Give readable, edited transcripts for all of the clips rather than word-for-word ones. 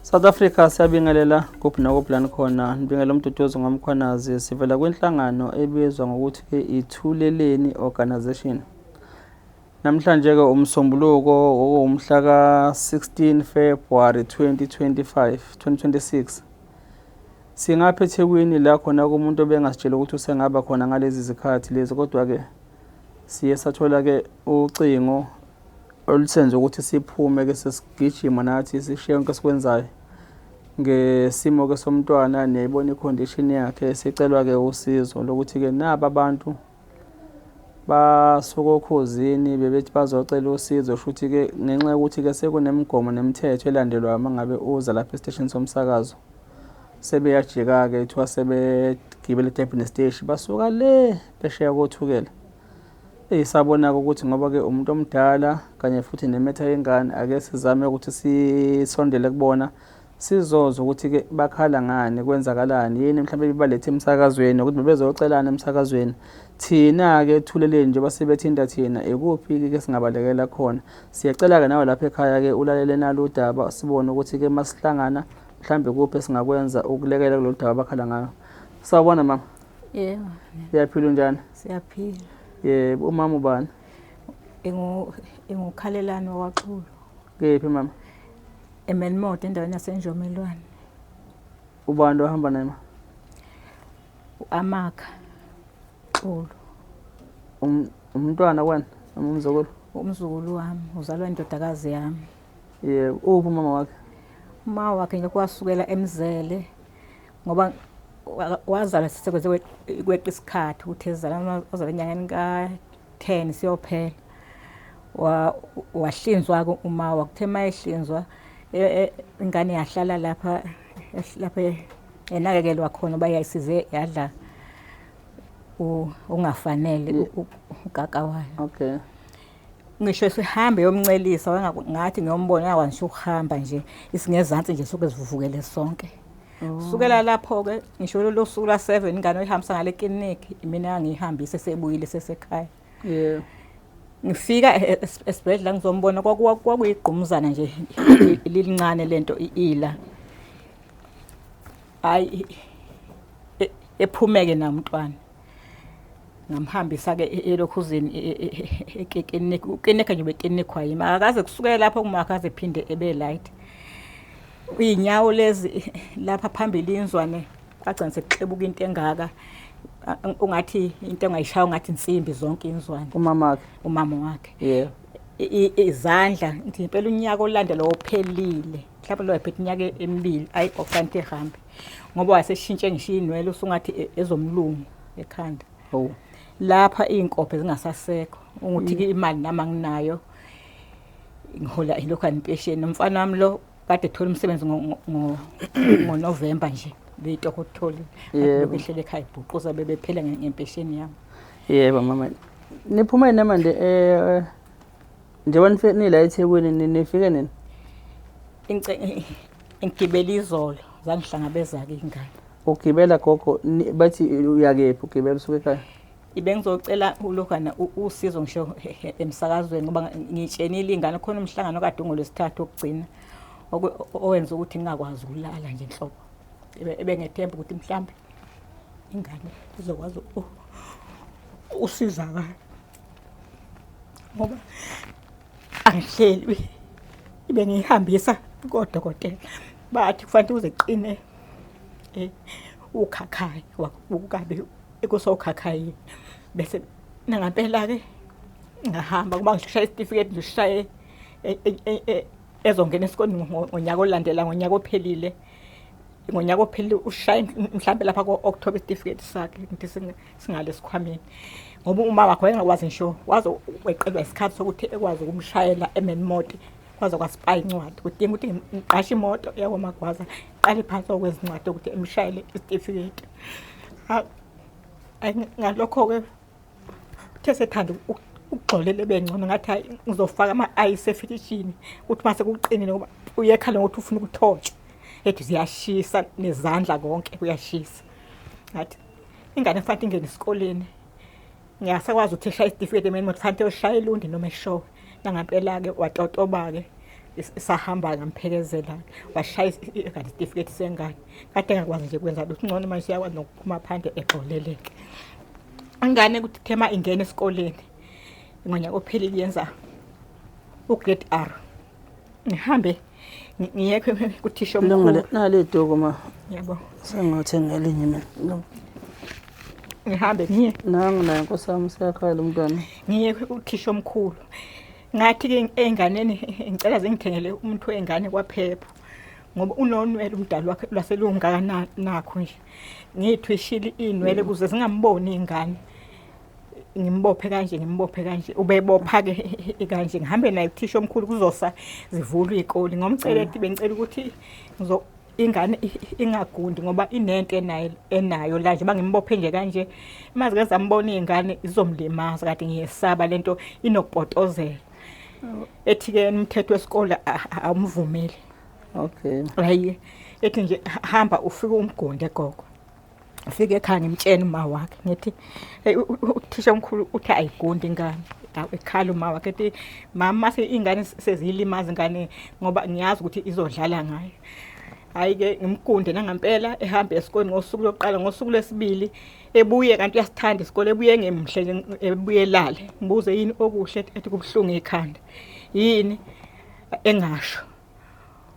South Africa, siyabingelela kuphi nakuphi lani khona. Nibingelela uMduduzi ngoMkhwanazi. Sivela kwinhlangano ebizwa ngokuthi-ke Ithuleleni Organization. Namhlanje-ke uMsombuluko okuwumhla ka-16 February 2025 2026. Singapha eThekwini la khona kumuntu obengasitshela ukuthi usengaba khona ngalezi zikhathi lezi, kodwa-ke siye sathola-ke ucingo olusenze ukuthi siphume ke sesigijima nathi sishiye konke esikwenzayo ngesimo ke somntwana. Niyayibona i-condition yakhe. Sicelwa ke usizo lokuthi ke naba abantu basuka oKhozini bebethi bazocela usizo, shuthi ke ngenxa yokuthi ke sekunemigomo nemithetho elandelwayo uma ngabe uza lapha esiteshini somsakazo, sebeyajika-ke, kuthiwa sebegibele eDurban Station, basuka le phesheya koThukela. Eyi, sabona-ke ukuthi ngoba-ke umuntu omdala kanye futhi nemetha yengane, ake sizame ukuthi sisondele kubona, sizozwa ukuthi-ke bakhala ngani, kwenzakalani, yini mhlawumbe ibalethe emsakazweni, ukuthi bebezocelana emsakazweni. Thina-ke Thuleleni, njengoba sebethinta thina, ikuphi-ke ke singabalekela khona? Siyacela-ke nawe lapha ekhaya-ke ulalele nalo udaba, sibone ukuthi-ke masihlangana mhlawumbe kuphi esingakwenza ukulekelela kulolu daba abakhala ngayo. Sawubona, mama. Yebo. Uyaphila, unjani? Siyaphila. Yebo, umama ubani? Ingukhalelani wakwaXulu. Kephi, mama? eMelmoth, endaweni yaseNjomelwane. Ubani ohamba naye, ma? Amakha Xulu. Umntwana kwena noma umzukulu? Umzukulu wami, uzalwa indodakazi yami. Yebo, uphi umama wakhe? Uma wakhe nje kwasukela emzele, ngoba wazalwa sekweze kweqa isikhathi ukuthi ezalwa, wazalwa enyangeni ka-10 siyophela. Wahlinzwa-ke uma wakuthe uma ehlinzwa, ingane yahlala lapha enakekelwa khona, uba yayisize yadla okungafanele ukaka wayo. Ngisho sihambe yomncelisa, ngathi ngiyombona, uyakwazi ngisho ukuhamba nje, isingezansi nje suke sivuvukele sonke. Sukela lapho-ke, ngisho lolo suku la-7 ingane oyihambisa ngale klinikhi, mina ngiyihambise sebuyile sesekhaya. Ngifika esibhedlela ngizombona, kwakuyigqumuzana nje lilincane lento ila. Hayi, ephumeke na umntwana. Ngamhambisa-ke elokhuzeni eklinikhi, uklinikhi nje beklinikhi yimi. Akaze kusukela lapho kuma akaze ephinde ebe light. Iy'nyawo lezi lapha phambili, inzwane kwagcina sekuxebuka into engaka, ungathi into engayishaya, ungathi insimbi zonke inzwane. Umama wakhe? Umama wakhe. Izandla ngithi impela unyaka olandela wophelile, mhlawumbe lo wayephethe iminyaka emibili, ayi, kwakufanele ehambe ngoba waseshintshe ngisho iy'nwele, usungathi ezomlungu ekhanda. Lapha iy'nkophe zingasasekho, unguthi-ke imali nami anginayo, ngihola ilokhu impesheni. Nomfana wami lo kade ethola umsebenzi ngoNovemba nje, beyitoko okutholile. Lokhu ehlele ekhaya ibhuquza, bebephela ngempesheni yami. Yebo, mama. Niphume namanje njengoba nifike nila eThekwini, nifike nini? Ngigibele izolo, zangihlangabeza-ke ingane. Ugibela, gogo, bathi uyakephi, ugibela usuke ekhaya? Ibe ngizocela ulokhana usizo ngisho emsakazweni, ngoba ngitshenile ingane khona umhlangano kade ungolwesithathu okugcina owenza ukuthi ngingakwazi ukulala nje nhlobo. Ebengethemba ukuthi mhlambe ingane izokwazi usizakala, ngoba angihleli, ibe ngiyihambisa kodokotela, bathi kufanele uze qine ukhakhayi ukabe ekusokhakhayi, bese nangampela-ke ngahamba kuba ngishaya isitifiketi ngishaye ezongena esikoleni ngonyaka olandela, ngonyaka ophelile, ngonyaka ophelile ushaye mhlambe lapha ko-October isitifiketi sakhe. Ngithi singale esikhwameni, ngoba uma wakhe wayengakwazi ngisho, waze weqelwa isikhathi sokuthi ekwazi ukumshayela eMelmoth, kwaze kwasipaya incwadi, kudinga ukuthi ngiqashe imoto yakwamagwaza, qale phansi okwezincwadi ukuthi emshayele isitifiketi. Ngalokho-ke uthe sethanda ukugxolela ebengcono, ngathi hayi, ngizofaka ama-ayisi efrijini ukuthi uma sekuqinile, ngoba uyekhala ngokuthi ufuna ukuthotshwa, ethi ziyashisa nezandla, konke kuyashisa. Ngathi ingane kufanele ingene esikoleni, ngiyasakwazi ukuthi eshaye isitifiketi emini, kufanele uyoshaya eLundi noma eShowe. Nangampela-ke watotoba-ke. Sahamba ngamphekezela washaya kanti isitifiketi sengane kade engakwazi nje kwenza lutho, ngcono manje siyakwazi nokuphuma phandle exoleleke. Ingane kuthi thema ingena esikoleni ngonyaka ophelile yenza ugrade R. Ngihambe ngiye kuthisha omkhulu. Nale duku ma. Yebo. Sengothenga elinye mina. Ngihambe ngiye. Nangu naye nkosi yami useyakhala umntwana. Ngiye kuthisha omkhulu. Ngathi-ke ey'nganeni ngicela zingithengele umuntu wey'ngane kwaphepha ngoba unonwele umdali wakhe lwaselungaka nakho nje. Ngiyithwishile iy'nwele ukuze zingamboni iy'ngane. Ngimbophe kanje ngimbophe kanje ubebopha-ke kanje ngihambe naye kuthisha omkhulu kuzosa zivulwe iy'kole ngomcela ethi bengicela ukuthi ingane ingagundi ngoba inento enayo enayo la nje bangimbophe nje kanje uma zike zambona iy'ngane izomlimaza kade ngiyesaba lento inokupotozela ethi-ke umthetho wesikole awumvumeli. Okay. Hayi ethi nje hamba ufike umgunde gogo. Ufike ekhaya ngimtshena uma wakhe ngithi hey uthisha omkhulu uthi ayigundi ingane. Ekhala uma wakhe ethi mama mase ingane seziyilimaza ingane ngoba ngiyazi ukuthi izodlala ngayo. Hayi-ke ngimgunde nangampela ehambe esikoleni ngosuku lokuqala, ngosuku lwesibili ebuye kanti uyasithanda isikole, ebuye engemhle nje ebuye elale. Ngibuze yini okuhle ethi kubuhlungu ikhanda. Yini engasho.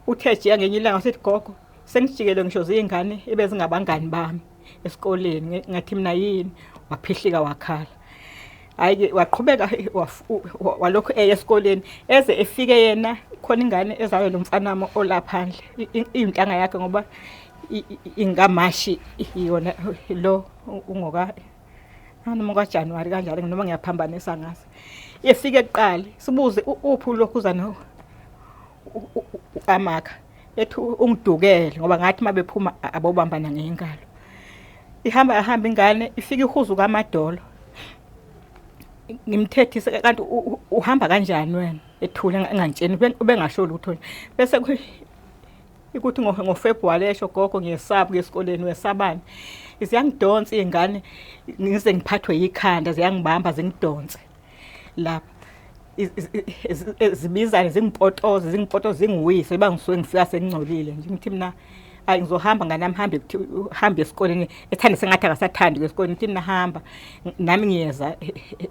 Uthe ejika ngenye ilanga sithi gogo sengijikele ngisho ziyingane ebezingabangani bami esikoleni ngathi mina yini waphihlika wakhala. Hayi-ke waqhubeka walokhu eya esikoleni eze efike yena khona ingane ezalwe lo mfanami olaphandle iyintanga yakhe ngoba ingamashi yona lo ungoka noma kwaJanuwari kanjalo noma ngiyaphambanisa ngaze efike kuqala sibuze uphi lokhu no amakha ethi ungidukele ngoba ngathi uma bephuma abobambana ngengalo. Ihamba ahamba ingane ifike ihuzuka amadolo ngimthethise kanti uhamba kanjani wena ethule engangitsheni ubengasho lutho bese ukuthi ngoFebruwari esho gogo ngiyesaba ukuya esikoleni wesabani ziyangidonsa iy'ngane ngize ngiphathwe yikhanda ziyangibamba zingidonse lapha zibizane zingipotoze zingipotoze zingiwise uba ngisuke ngifika sengingcolile nje ngithi mina ayi ngizohamba ngane yami hambe hambe esikoleni ethanda sengathi akasathandi esikoleni ngithi mina hamba nami ngiyeza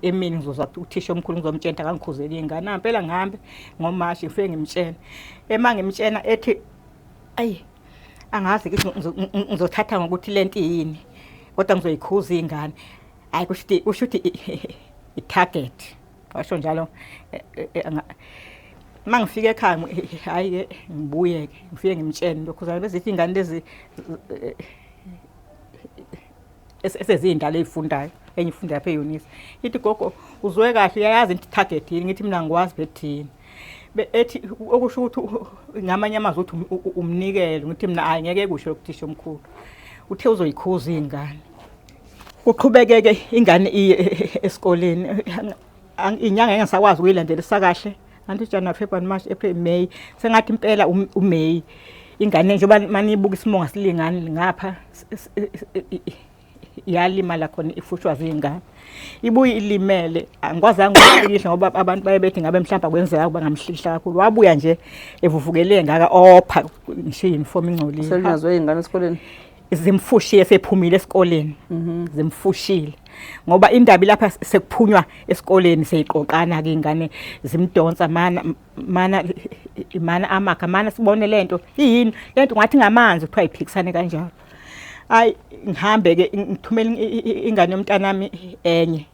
emini ngizozwa uthisha omkhulu ngizomtshela akangikhuzeli iy'ngane ampela ngihambe ngomashi ngifike ngimtshela ema ngimtshela ethi ayi angazi ukuthi ngizothatha ngokuthi lento yini kodwa ngizoyikhuza iy'ngane hayi kusho ukuthi i-target washo njalo uma ngifika ekhaya hhayi-ke ngibuye-ke ngifike ngimtshene lokhuzana bezithi iy'ngane lezi eseziyindala ey'fundayo enye ifunda lapha e-Unisa ithi gogo uzwe kahle uyayazi into target yini ngithi mina ngikwazi bethini ethi okusho ukuthi ngamanye amazwi ukuthi umnikelo ngithi mina hayi ngeke kusho ukuthisha omkhulu uthe uzoyikhuza iy'ngane kuqhubekeke ingane iye esikoleni inyanga engisakwazi ukuyilandelisa kahle anti January February March April May sengathi impela uMay ingane njengoba manibuka isimo ngasilingani ngapha yalimala khona ifushwa zingane ibuye ilimele angikwazanga ukuhlikihla ngoba abantu baye bethi ngabe mhlawumbe akwenzeka kuba ngamhlikihla kakhulu wabuya nje evuvukele ngaka opha ngisho i-uniform ingcolile Selinyazwe iy'ngane esikoleni zimfushile sephumile esikoleni zimfushile ngoba indaba lapha sekuphunywa esikoleni seyiqoqana ke ingane zimdonsa mana mana mana amakha mana sibone lento iyini lento ngathi ngamanzi kuthiwa iphikisane kanjalo hayi ngihambe ke ngithumela ingane yomntanami enye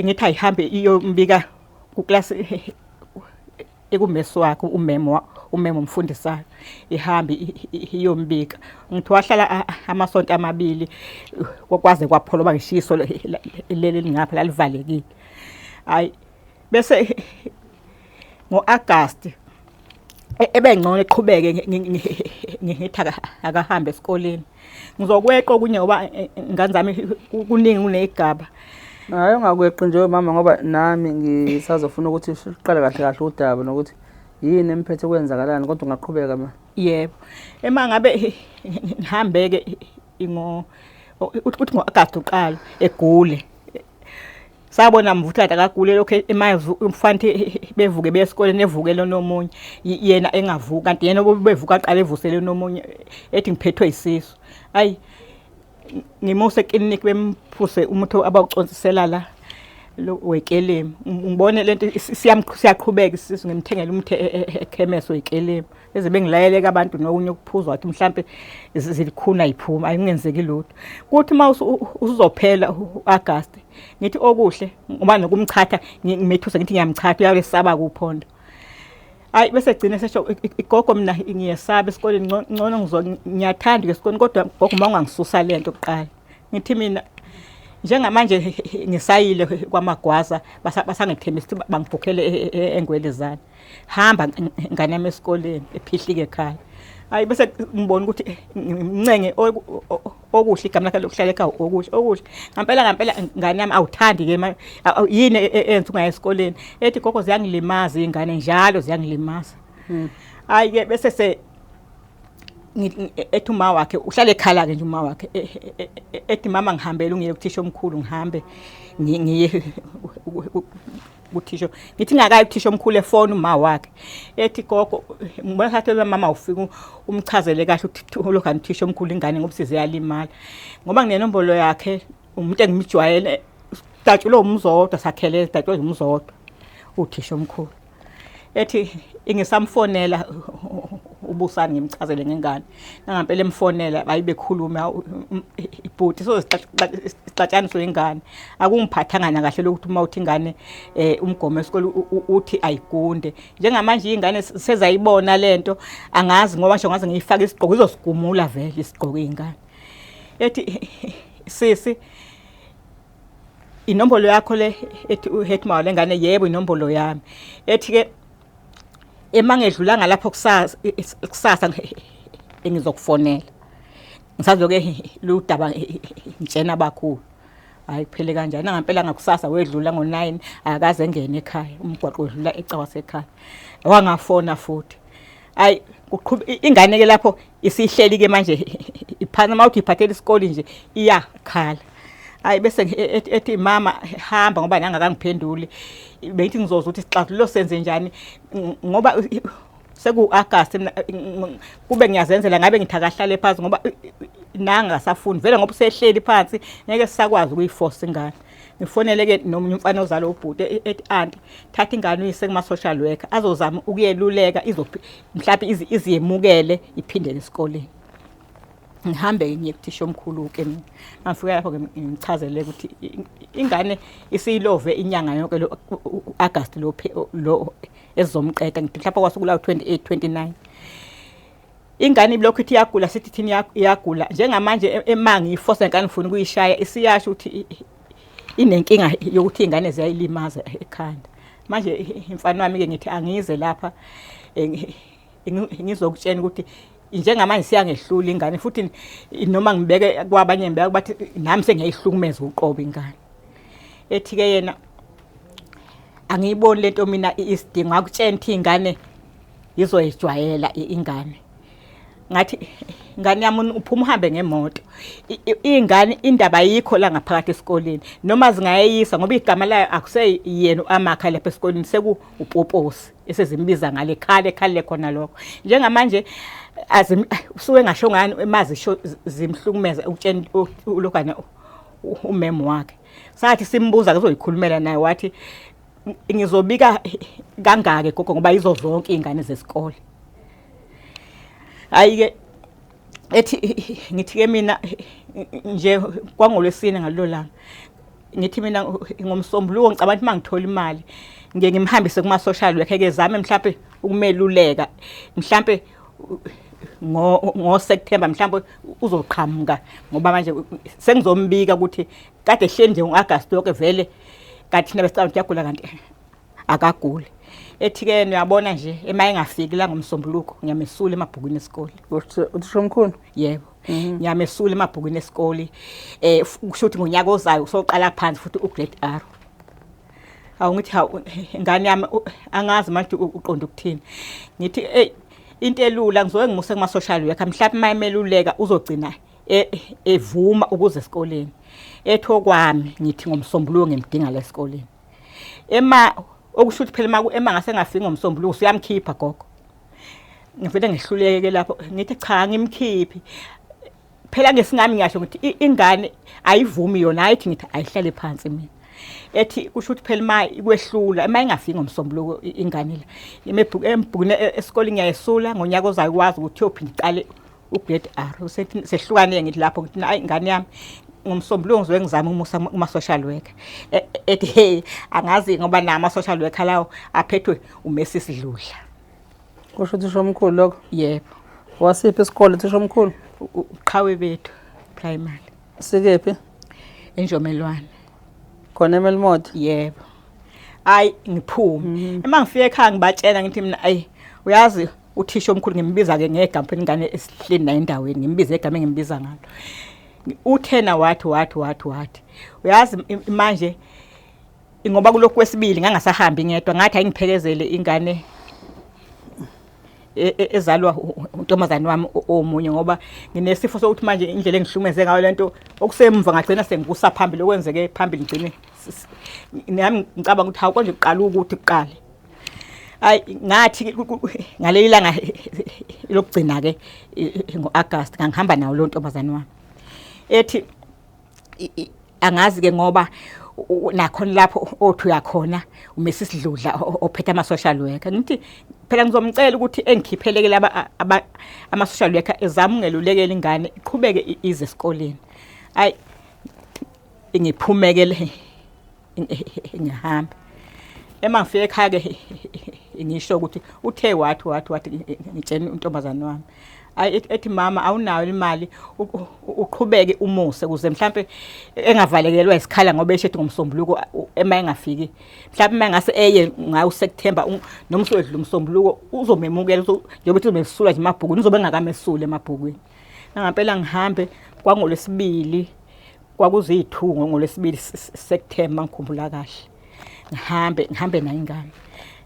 ngithi ayihambe iyombika kuklasi ekumesi wakhe umemo umemo umfundisayo ihambe iyombika ngithi wahlala amasonto amabili kwaze kwaphola uba ngishiso leli lingapha lalivalekile hayi bese ngo-Agasti ebengcono eqhubeke ngithi akahambe esikoleni ngizokweqa okunye ngoba ingane zami kuningi kuneyigaba Hayi ungakweqi nje mama ngoba nami ngisazofuna ukuthi siqale kahle kahle udaba nokuthi yini emphethe kwenzakalani kodwa ungaqhubeka ma. Yebo. Ema ngabe ngihambe-ke ngo uthi ngo-Agasti uqala egule. Sabona mvutha kade akagule lokho emazi umfana bevuke beye esikoleni evuke lona omunye yena engavuki kanti yena obevuka aqale evusele nomunye ethi ngiphethwe isisu. Ayi ngimuse eklinikhi bemphuse umuthi abawuconsisela la lo wekelemu ngibone lento siyaqhubeka isisu ngimthengele umuthi ekhemesi wekelemu eze bengilayeleka abantu nokunye ukuphuzwa wathi mhlampe zilikhuna yiphuma ayingenzeki lutho kuthi uma usuzophela u-August ngithi okuhle ngoba nokumchatha ngimethuse ngithi ngiyamchatha uyalesaba kuphondo hayi bese gcine sesho igogo mina ngiyesaba esikoleni ngcono ngizo ngiyathanda esikoleni kodwa gogo uma ungangisusa lento kuqala ngithi mina njengamanje ngisayile kwamagwaza basangithembisa ukuthi bangibhukhele engwelezane hamba ngane yami esikoleni ephihlike ekhaya hayi bese ngibona ukuthi ngincenge okuhle igama lakhe lokuhlala ekhaya okuhle okuhle ngampela ngampela ngane yami awuthandi ke yini eyenza ungayi esikoleni ethi gogo ziyangilimaza iy'ngane njalo ziyangilimaza hmm. hayi ke bese se ethi uma wakhe uhlale ekhala ke nje uma wakhe e, e, e, ethi mama ngihambele ungiye kuthisha omkhulu ngihambe ngiye kuthisha ngithi ngakayi kuthisha omkhulu efona uma wakhe ethi gogo ngibona thathe mama ufika umchazele kahle ukuthi lokho anithisha omkhulu ingane ngoba siziyalimala ngoba nginenombolo yakhe umuntu engimjwayele datshulwe umzodwa sakhele datshulwe umzodwa uthisha omkhulu ethi ingisamfonela ubusani ngimchazele ngengane nangampela emfonela ayibekhuluma ibhuti so sixatshaniswe ingane akungiphathanga nakahle lokuthi uma uthi ingane eh umgomo esikole uthi ayigunde njengamanje ingane sezayibona lento angazi ngoba ngisho ngaze ngiyifake isigqoko izosigumula vele isigqoko ingane ethi sisi inombolo yakho le ethi uheadmaster lengane yebo inombolo yami ethi ke emangedlulanga lapho kusasa kusasa engizokufonela ngisazoke ludaba ngitshena abakhulu hayi kuphele kanjani nangampela ngakusasa wedlula ngo-9 akaze engene ekhaya umgwaqo wedlula ecawa sekhaya wangafona futhi hayi kuqhuba ingane ke lapho isihleli ke manje iphana uma uthi iphathela isikole nje iyakhala hayi bese ethi mama hamba ngoba nangakangiphenduli bengithi ngizozwa ukuthi sixazululo senze njani ngoba seku-August kube ngiyazenzela ngabe ngithi akahlale phansi ngoba nanga akasafundi vele ngoba usehleli phansi ngeke sisakwazi ukuyiforce ingane ngifonele ke nomunye umfana ozala ubhuti e, ethi anti thatha ingane uyise kuma social worker azozama ukuyeluleka izophi mhlawumbe iziyemukele iphindele esikoleni ngihambe ngiye kuthisha omkhulu ke mina ngafika lapho ke ngichazele ukuthi ingane isiyilove inyanga yonke lo August lo lo ezomqeda ngithi mhlawumbe kwasukula 28 29 ingane ibilokhu ithi iyagula sithi thina iyagula njengamanje e, ema ngiyifosa ngane ngifuna ukuyishaya isiyasho ukuthi inenkinga yokuthi ingane ziyayilimaza ekhanda manje imfana wami ke ngithi angize lapha eh, ngizokutshela ukuthi njengamanje siyangehlula ingane futhi noma ngibeke kwabanye ngibeke bathi nami sengiyayihlukumeza uqobo ingane ethi ke yena angiyiboni lento mina isidingo akutshena ukuthi ingane izoyijwayela ingane ngathi ngane yami uphuma uhambe ngemoto ingane indaba ayikho la ngaphakathi esikoleni noma zingayeyisa ngoba igama layo akuseyena uamakha lapha esikoleni seku upoposi esezimbiza ngale khale khale khona lokho njengamanje usuke ngasho ngani emazi zimhlukumeza ukutshena ulokana umem wakhe sathi simbuza kuzoyikhulumela naye wathi ngizobika kangake gogo ngoba yizo zonke izingane zesikole hayi ke ethi ngithi ke mina nje kwangolwesine ngalelo langa ngithi mina ngomsombuluko ngicabanga ukuthi mangithola imali ngeke ngimhambise kuma social worker ke zame mhlawumbe ukumeluleka mhlawumbe ngo September mhlawumbe uzoqhamuka ngoba manje sengizombika ukuthi kade ehleli nje ngo-August yonke vele kanti thina besicabanga ukuthi uyagula kanti akaguli ethi-ke uyabona nje ema engafiki la ngomsombuluko ngiyamesula emabhukwini esikole uthisha omkhulu yebo mhm. ngiyamesula emabhukwini esikole eh kusho ukuthi ngonyaka ozayo usoqala phansi futhi ugrade R awu ngithi hawu ingane yami angazi manje uqonda ukuthini ngithi hey into elula ngizoke ngimuse kuma social worker mhlawumbe uma emeluleka uzogcina e, evuma ukuze esikoleni Ethi okwami ngithi ngomsombuluko ngimdinga la esikoleni. Ema okusho ukuthi phela ema ngase ngafiki ngomsombuluko usuyamkhipha gogo. Ngivele ngihluleke lapho ngithi cha ngimkhiphi. Phela ngesingami ngiyasho ukuthi ingane ayivumi yona ayithi ngithi ayihlale phansi mina. Ethi kusho ukuthi phela uma ikwehlula uma ingafiki ngomsombuluko ingane la embhukini esikoleni ngiyayesula ngonyaka ozayo kwazi ukuthi uyophinda iqale ugrade R usethi sehlukane ngithi lapho ngithi hayi ingane yami ngomsombuluko ngizobe ngizama umusa kuma social worker ethi hey angazi ngoba nama social worker lawo aphethwe uMessi Dludla. Kusho uthisha omkhulu lokho? Yebo. Wasiphi isikole uthisha omkhulu? Uqhawe bethu primary. Sikephi? Enjomelwane. Khona eMelmoth? Yebo. Hayi ngiphume. Uma ngifika ekhaya ngibatshela ngithi mina ayi uyazi uthisha omkhulu ngimbiza ke ngegama phela ingane esihleli naye endaweni ngimbiza egama engimbiza ngalo. Uthena wathi wathi wathi wathi. Uyazi manje ngoba kulokhu kwesibili ngangasahambi ngedwa ngathi ayingiphekezele ingane ezalwa untombazane wami omunye ngoba nginesifo sokuthi manje indlela engihlumeze ngayo lento okusemva ngagcina sengikusa phambili okwenzeke phambili ngigcine nami ngicabanga ukuthi hawu konje kuqala ukuthi kuqale. Hayi ngathi ngaleli langa lokugcina ke ngo-August ngangihamba nawo lo ntombazane wami. Ethi angazi ke ngoba nakhona lapho othi uyakhona uMrs Dludla ophethe ama social worker. Ngithi phela ngizomcela ukuthi engikhipheleke laba ama social worker ezama ungelulekela ingane iqhubeke ize esikoleni. Hayi ngiphumekele ngihamba. Ema ngifika ekhaya ke ngisho ukuthi uthe wathi wathi wathi ngitshena untombazane wami. Ayi ethi mama awunayo imali uqhubeke umuse ukuze mhlambe engavalekelwa isikhala ngoba esho ethi ngomsombuluko ema engafiki. Mhlambe uma ngase eye ngawo September noma usodlula umsombuluko uzomemukela njengoba uthi uzomesula nje emabhukwini uzobe engakamesuli emabhukwini. Nangampela ngihambe kwangolwesibili kwakuziyi-2 ngolwesibili September ngikhumbula kahle. Ngihambe ngihambe nayo ingane.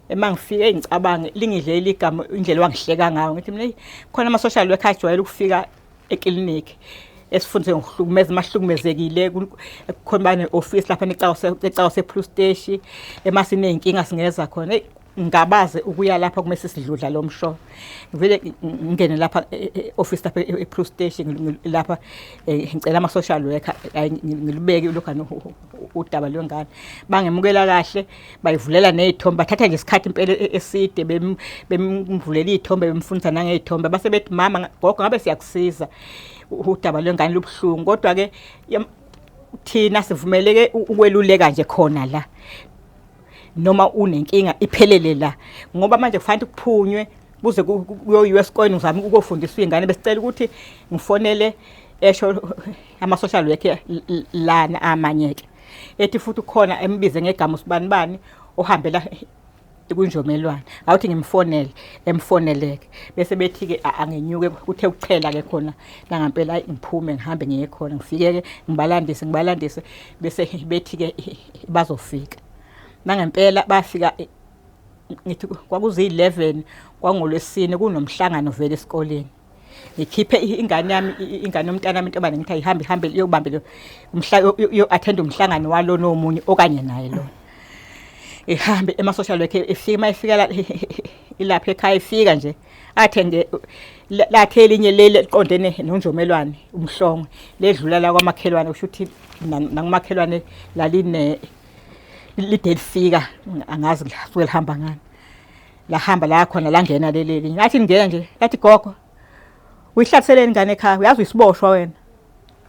Ema ngifike ngicabange lingidle igama indlela wangihleka ngayo ngithi mina khona ama social worker ajwayele ukufika eklinikhi esifundise ngokuhlukumeza mahlukumezekile khona bane office lapha ecawa se police station emasineyinkinga singeza khona. Hey ngabaze ukuya lapha kumese sidludla lo msho. Ngivele ngingene lapha office lapha e police station lapha ngicela ama social worker ngilubeke lokho udaba lwengane. Bangemukela kahle bayivulela nezithombe bathatha nje isikhathi impela eside bemvulela izithombe bemfundisa nangezithombe base bethi mama gogo ngabe siyakusiza udaba lwengane lubuhlungu kodwa ke thina sivumeleke ukweluleka nje khona la noma unenkinga iphelele la ngoba manje kufanele kuphunywe kuze kuyoyiwa esikoleni uzame ukufundiswa ingane. Besicela ukuthi ngifonele esho ama social worker lana amanye ke ethi futhi ukhona embize ngegama usibani bani ohambela kunjomelwane awuthi ngimfonele emfoneleke bese bethi ke angenyuke kuthe ukuchela ke khona nangampela ngiphume ngihambe ngiye khona ngifike ke ngibalandise ngibalandise bese bethi ke bazofika. Nangempela bafika ngithi kwakuzi-11 kwangolwesine kunomhlangano vele esikoleni. Ngikhiphe ingane yami ingane yomntana wami intombazane ngithi ayihambe ihambe iyobambe umhla iyo attend umhlangano walona omunye okanye naye lo. Ihambe ema social worker ifika mayifika la ilapha ekhaya ifika nje athe nge lathe elinye leli liqondene nonjomelwane umhlongo ledlula la kwamakhelwane kusho ukuthi nakumakhelwane laline lide lifika angazi lisuke lihamba ngani. Lahamba la khona langena leli elinye ngathi ngena nje lathi gogo uyihlaliseleni ingane ekhaya uyazi uyisiboshwa wena.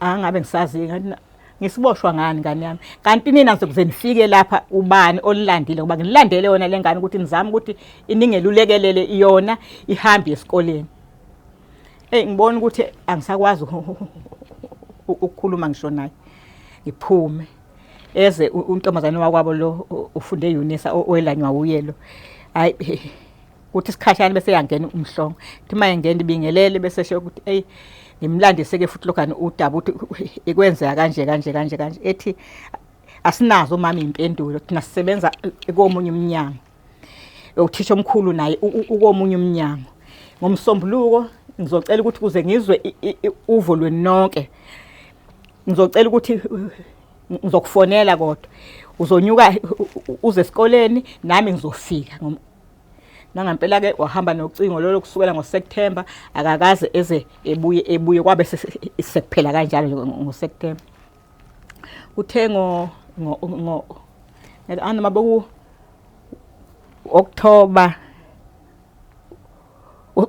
Angabe ngisazi ngathi ngisiboshwa ngani ngane yami kanti nina ngizokuze nifike lapha ubani onilandile ngoba nginilandele yona lengane ukuthi nizame ukuthi iningelulekelele iyona ihambe esikoleni. Hey ngibona ukuthi angisakwazi ukukhuluma ngisho naye ngiphume eze untombazane wakwabo lo ufunde eUnisa oyelanywa uye lo. Hayi kuthi isikhashana bese yangena umhlongo kuthi uma engena ibingelele bese esho ukuthi hey ngimlandise ke futhi lokho udaba ukuthi ikwenzeka kanje kanje kanje kanje ethi asinazo mama impendulo thina sisebenza komunye umnyango uthisha omkhulu naye ukomunye umnyango. Ngomsombuluko ngizocela ukuthi kuze ngizwe uvo lwenu nonke. Ngizocela ukuthi ngizokufonela kodwa uzonyuka uze esikoleni nami ngizofika. Nangempela-ke wahamba nocingo lolo kusukela ngoSeptember akakaze eze ebuye ebuye kwabe sekuphela kanjalo nje ngoSeptember. Kuthe ngo ngo anoma beku October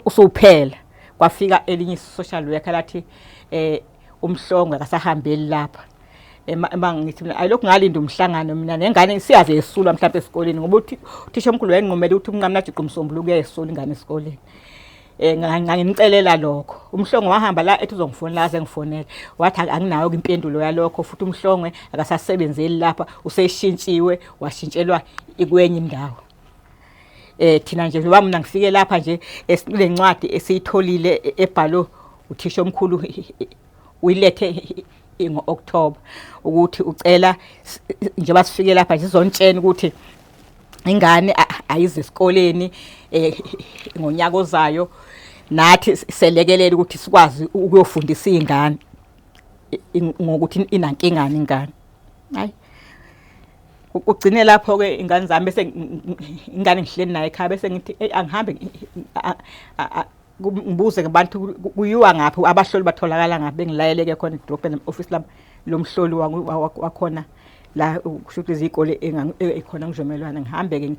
usuphela kwafika elinye social worker lathi uMhlongo akasahambeli lapha. Ema ngithi mina ayilokhu ngalinda umhlangano mina nengane siyaze yesulwa mhlawumbe esikoleni ngoba uthisha omkhulu wayenqumela ukuthi umnqamulajuqu umsombuluko uyayesula ingane esikoleni. Ngangimcelela lokho. UMhlongo wahamba la ethi uzongifonela aze ngifonele. Wathi anginayo impendulo yalokho futhi uMhlongwe akasasebenzeli lapha useshintshiwe washintshelwa ikwenye indawo. Thina nje njengoba mina ngifike lapha nje le ncwadi esiyitholile ebhalwe uthisha omkhulu uyilethe ngo-October ukuthi ucela njengoba sifike lapha nje sizontshena ukuthi ingane ayize esikoleni ngonyaka ozayo nathi selekelele ukuthi sikwazi ukuyofundisa izingane ngokuthi inankingani ingane. Hayi kugcine lapho ke ingane zami bese ingane ngihleli naye ekhaya bese ngithi hey angihambe ngibuze ngabantu kuyiwa ngaphi abahloli batholakala ngaphi bengilayeleke khona edolobheni office lami lomhloli wakhona la kusho ukuthi izikole ekhona ngizomelwana ngihambe ke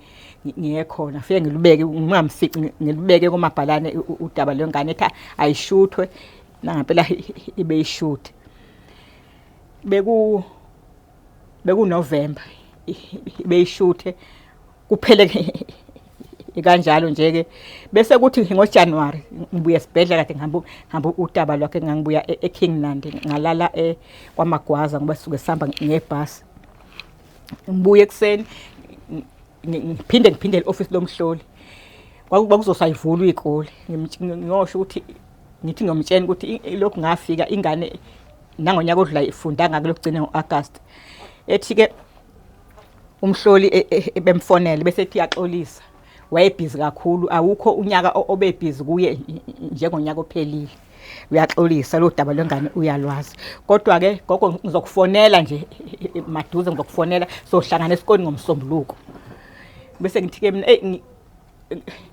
ngiye khona fike ngilubeke ngingamfici ngilubeke komabhalane udaba lwengane ethi ayishuthwe nangempela ibe ishuthe. Beku bekuNovember beyishuthe kuphele kanjalo nje ke bese kuthi ngoJanuary ngibuye esibhedlela kade ngihamba ngihamba udaba lwakhe ngangibuya eKing Nandi ngalala kwaMagwaza ngoba sisuke sihamba ngebhasi ngibuye ekuseni ngiphinde ngiphinde e-office lomhloli kwakuzosayivulwa iy'kole ngiyosho ukuthi ngithi ngiyomtshela ukuthi lokhu ngafika ingane nangonyaka odlula ifundanga kulokugcina ngo-August ethi-ke umhloli bemfonele bese ethi uyaxolisa wayebhizi kakhulu awukho unyaka obebhizi kuye njengonyaka ophelile uyaxolisa lo daba lwengane uyalwazi kodwa-ke gogo ngizokufonela nje maduze ngizokufonela sohlangana esikoleni ngomsombuluko bese ngithi-ke mina eyi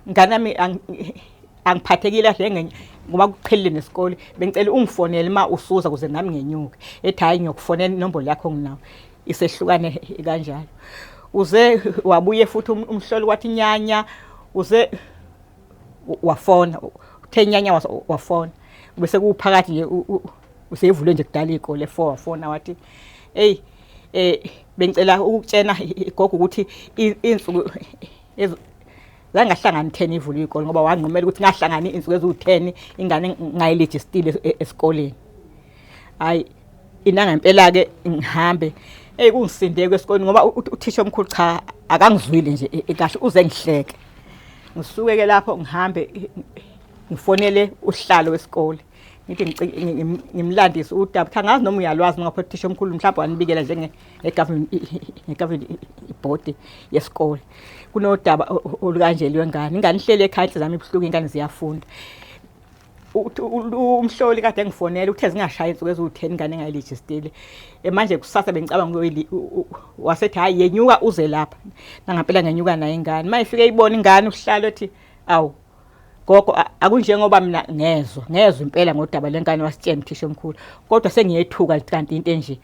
ngane yami angiphathekile kahle ngenye ngoba kuqhelile nesikole bengicela ungifonele uma usuza kuze nami ngenyuke ethi hhayi ngiyokufonela inombolo yakho nginawo isehlukane kanjalo uze wabuye futhi umhloli wathi nyanya uze wafona uthe nyanya wafona bese kuphakathi nje useyivulwe nje kudala iy'kole four wafona wathi eyi bengicela ukutshena igogo ukuthi iy'nsuku zangahlangani 10 ivulwe iy'kole ngoba wanqumela ukuthi ngahlangani iy'nsuku eziwu-10 ingane ngayilejistile esikoleni. Hhayi inangempela-ke ngihambe eyi kungisinde esikoleni ngoba uthisha omkhulu cha akangizwile nje kahle uze ngihleke. Ngisuke-ke lapho ngihambe ngifonele usihlalo wesikole ngithi ngimlandise udaba ukuthi angazi noma uyalwazi ngoba uthisha omkhulu mhlawumbe wanibikela njenge-government board yesikole kunodaba olukanje lwengane ingane ihleli ekhaya inhliziyo yami ibuhlungu ingane ziyafunda. Umhloli kade engifonela uthe zingashaya insuku eziwu-10 ingane engayilejistile manje kusasa bengicabanga wasethi hhayi yenyuka uze lapha nangampela ngenyuka nayo ingane uma ifike ibona ingane uhlalo ethi awu gogo akunjengoba mina ngezwa ngezwa impela ngodaba lwengane wasitshena uthisha omkhulu kodwa sengiyethuka kanti into enje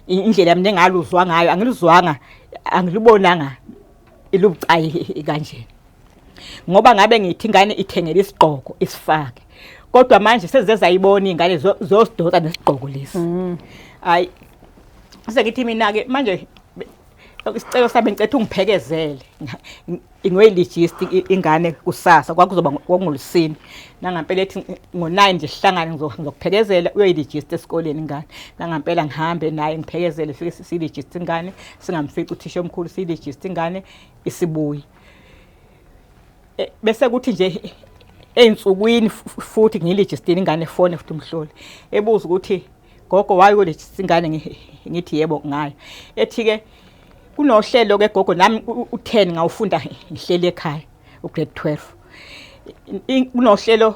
indlela mina engaluzwa ngayo angiluzwanga angilubonanga ilubucayi kanje ngoba ngabe ngithi ingane ithengele isigqoko isifake kodwa manje seze zayibona ingane zosidonsa nesigqoko lesi hayi sengithi mina ke manje isicelo sami ngicela ungiphekezele ngiyoyilijista ingane kusasa kwakuzoba kwakungolusini nangampela ethi ngo-9 nje sihlangane ngizokuphekezela uyoyilijista esikoleni ingane nangampela ngihambe naye ngiphekezele fike siyilijista ingane singamfici uthisha omkhulu siyilijista ingane isibuye bese kuthi nje ey'nsukwini futhi ngiyilijistile ingane efone futhi umhloli ebuza ukuthi gogo waye uyolejista ingane ngithi yebo ngayo ethi-ke kunohlelo ke gogo nami u-10 ngawufunda ngihleli ekhaya ugrade 12 kunohlelo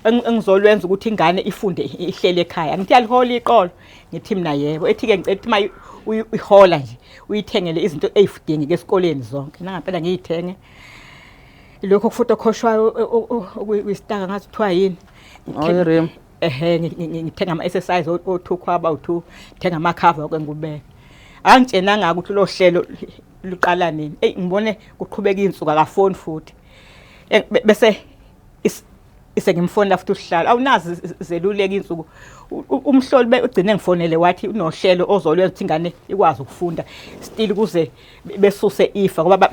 Engizolwenza ukuthi ingane ifunde ihlele ekhaya. Ngithi yalihola iqolo, ngithi mina yebo. Ethi-ke ngicela ukuthi uma uyihola nje uyithengele izinto ey'dingeka esikoleni zonke. Nangampela ngiyithenge lokho kufuthi okhoshwayo okuyisitaka ngathi kuthiwa yini. Oh, i-rim. Ehhe, ngithenga ama-exercise o-two khwaba u-two, ngithenga amakhava oke ngikubeke. Angitshenanga ukuthi lo hlelo luqala nini. Eyi ngibone kuqhubeka iy'nsuku akafoni futhi. Bese sengimfonela futhi usihlalo awunazi zeluleka insuku umhloli ugcine ngifonele wathi unohlelo ozolwenza ukuthi ingane ikwazi ukufunda still kuze besuse ifa ngoba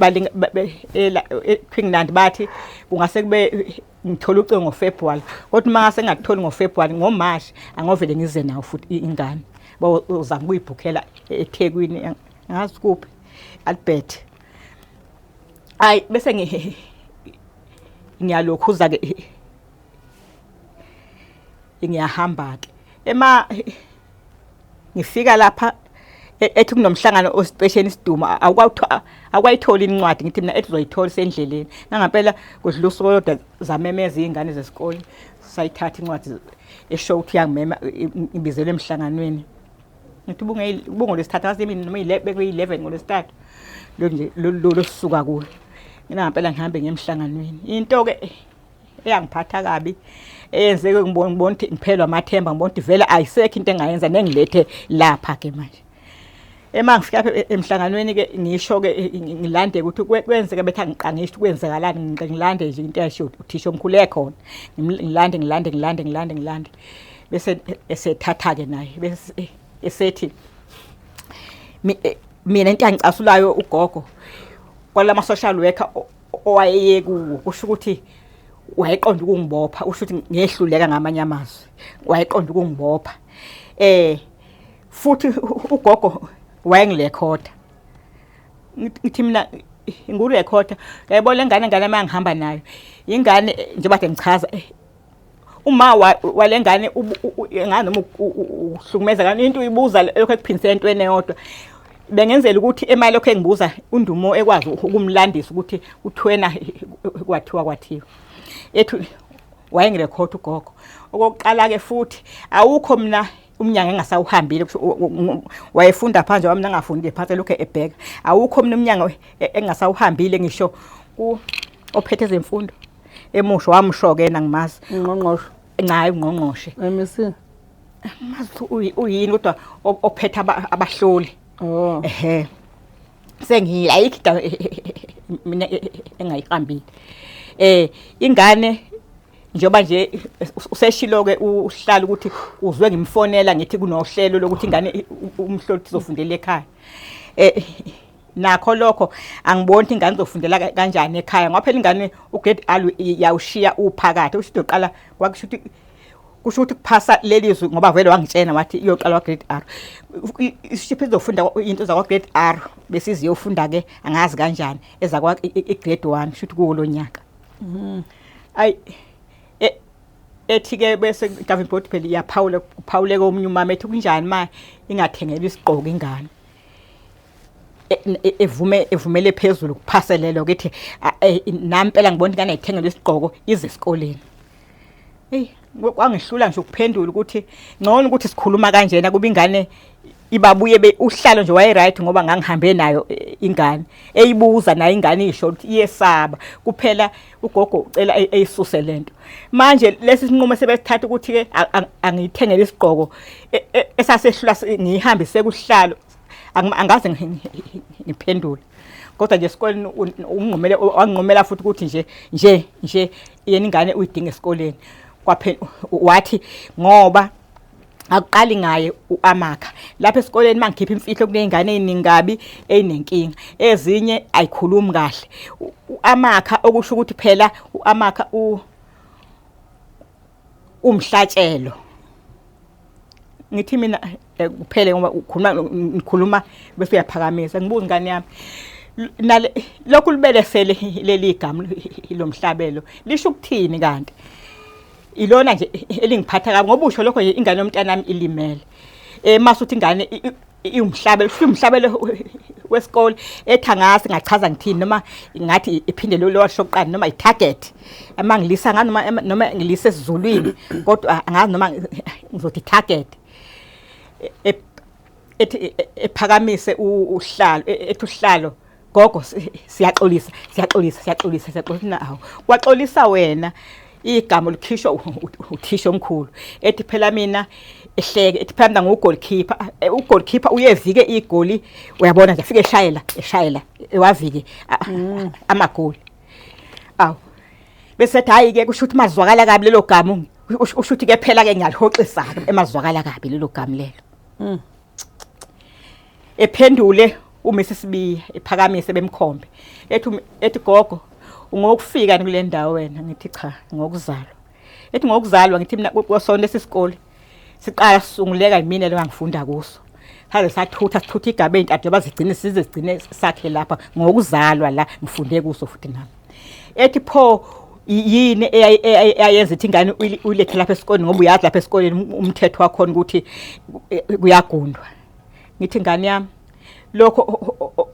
eQueenland bathi kungase kube ngithola ucingo ngoFebruary kodwa uma ngase ngingakutholi ngoFebruary ngoMarch angovele ngize nawo futhi ingane bawuzama ukuyibhukhela eThekwini ngazi kuphi Albert. Ayi bese ngiyalokhuza ke ngiyahamba ke ema ngifika lapha ethi kunomhlangano osipesheni isidumo akwayithola incwadi ngithi mina ethi uzoyithola isendleleni nangampela kudlula usuku olodwa zamemeza iy'ngane zesikole sayithatha incwadi esho ukuthi iyangimema ibizelwe emhlanganweni. Ngithi ubungolwesithathu ngazi imini noma bekuyi-11 ngolwesithathu lo nje lo losuka kulo. Mina ngampela ngihambe ngemhlanganweni. Into-ke eyangiphatha kabi eyenzeke ngibona ngibona ukuthi ngiphelwa amathemba ngibona ukuthi vele ayisekho into engayenza nengilethe lapha ke manje. Ema ngifika lapha emhlanganweni ke ngisho ke ngilande ukuthi kwenzeka bethi angiqangisho ukuthi kwenzekalani ngilande nje into eyashiwo uthisha omkhulu ekhona. Ngilande ngilande ngilande ngilande ngilande. Bese esethatha ke naye bese esethi mina into angicasulayo ugogo kwalama social worker owayeye kuwo kusho ukuthi wayeqonda ukungibopha usho ukuthi ngehluleka ngamanye amazwi wayeqonda ukungibopha futhi ugogo wayengirekhoda ngithi mina ngurekhoda yayibona lengane ngane uma ngihamba nayo ingane njengoba kade ngichaza uma walengane ngani noma uhlukumeza kani into uyibuza lokho ekuphindisela entweni eyodwa bengenzela ukuthi emali lokho engibuza undumo ekwazi ukumlandisa ukuthi uthwena kwathiwa kwathiwa ethu wayengirekhotha ugogo okokuqala ke futhi awukho mina umnyango engasawuhambile wayefunda phansi wami nangafundi phansi lokho ebheka awukho mina umnyango engasawuhambile ngisho ku ophethe ezemfundo emusho wamsho ke yena ngimazi Ungqongqoshe. Ncayi ungqongqoshe. MEC. Mazi uyini kodwa ophethe abahloli. Oh. Ehhe. Sengiyile ayikho indawo mina engayihambile. Ingane njengoba nje useshilo ke uhlala ukuthi uzwe ngimfonela ngithi kunohlelo lokuthi ingane umhloli izofundela ekhaya. Nakho lokho angiboni ukuthi ingane izofundela kanjani ekhaya ngoba phela ingane ugrade R yawushiya uphakathi usho ukuthi uqala kwakusho ukuthi kusho ukuthi kuphasa leli zwi ngoba vele wangitshena wathi iyoqala kwa grade R isishiphi izofunda into zakwa grade R bese iziyofunda ke angazi kanjani ezakwa i-grade 1 kusho ukuthi kuwo lo nyaka. Ayi ethi ke bese governing board phela iyaphawula kuphawuleka omunye umama ethi kunjani ma ingathengelwa isigqoko ingane evume evumele phezulu kuphaselelo kithi nami phela ngibona ingane ayithengelwe isigqoko ize esikoleni. Hey kwangihlula nje ukuphendula ukuthi ngcono ukuthi sikhuluma kanjena kuba ingane ibabuye uhlalo nje waye right ngoba ngangihambe nayo ingane eyibuza nayo ingane isho ukuthi iyesaba kuphela ugogo ucela eyisuse lento manje lesi sinqumo sebesithatha ukuthi ke angiyithengele isigqoko esasehlula ngiyihambise kuhlalo angaze ngiphendule kodwa nje esikoleni unqumele wanqumela futhi ukuthi nje nje nje yena ingane uyidinga esikoleni kwaphela wathi ngoba akuqali ngaye uAmakha lapha esikoleni mangikhipha imfihlo kunezingane eziningi kabi ezinenkinga ezinye ayikhulumi kahle uAmakha okusho ukuthi phela uAmakha umhlatshelo ngithi mina kuphele ngoba ukhuluma ngikhuluma bese uyaphakamisa ngibuza ingane yami nale lokhu libelesele leli gama lomhlabelo lisho ukuthini kanti ilona nje elingiphatha kabi ngoba usho lokho nje ingane yomntanami ilimele. Mase uthi ingane iwumhlabelo, kusho umhlabelo wesikole ethi angazi ngachaza ngithini noma ngathi iphinde lo washo kuqala noma i-target uma ngilisa ngani noma ngilisa esiZulwini kodwa angazi noma ngizothi target ethi ephakamise uhlalo ethi uhlalo gogo siyaxolisa siyaxolisa siyaxolisa siyaxolisa nawo kwaxolisa wena igama likhishwa uthisha omkhulu ethi phela mina ehleke ethi phela mina ngu-goalkeeper u-goalkeeper uyevike igoli uyabona nje afike eshayela eshayela ewavike amagoli awu bese ethi hayi ke kusho ukuthi mazwakala kabi lelo gama usho ukuthi ke phela ke ngiyalihoxisa emazwakala kabi lelo gama lelo. Ephendule uMrs Sibiya ephakamise bemkhombe ethi gogo ungokufika kule ndawo wena ngithi cha ngokuzalwa ethi ngokuzalwa ngithi mina kwasona lesi sikole siqala sisunguleka yimina lo ngifunda kuso saze sathutha sithutha igaba ezintathu njengoba zigcine size sigcine sakhe lapha ngokuzalwa la ngifunde kuso futhi nami ethi pho yini eyayenza ithi ingane uyilethe lapha esikoleni ngoba uyazi lapha esikoleni umthetho wakhona ukuthi kuyagundwa ngithi ingane yami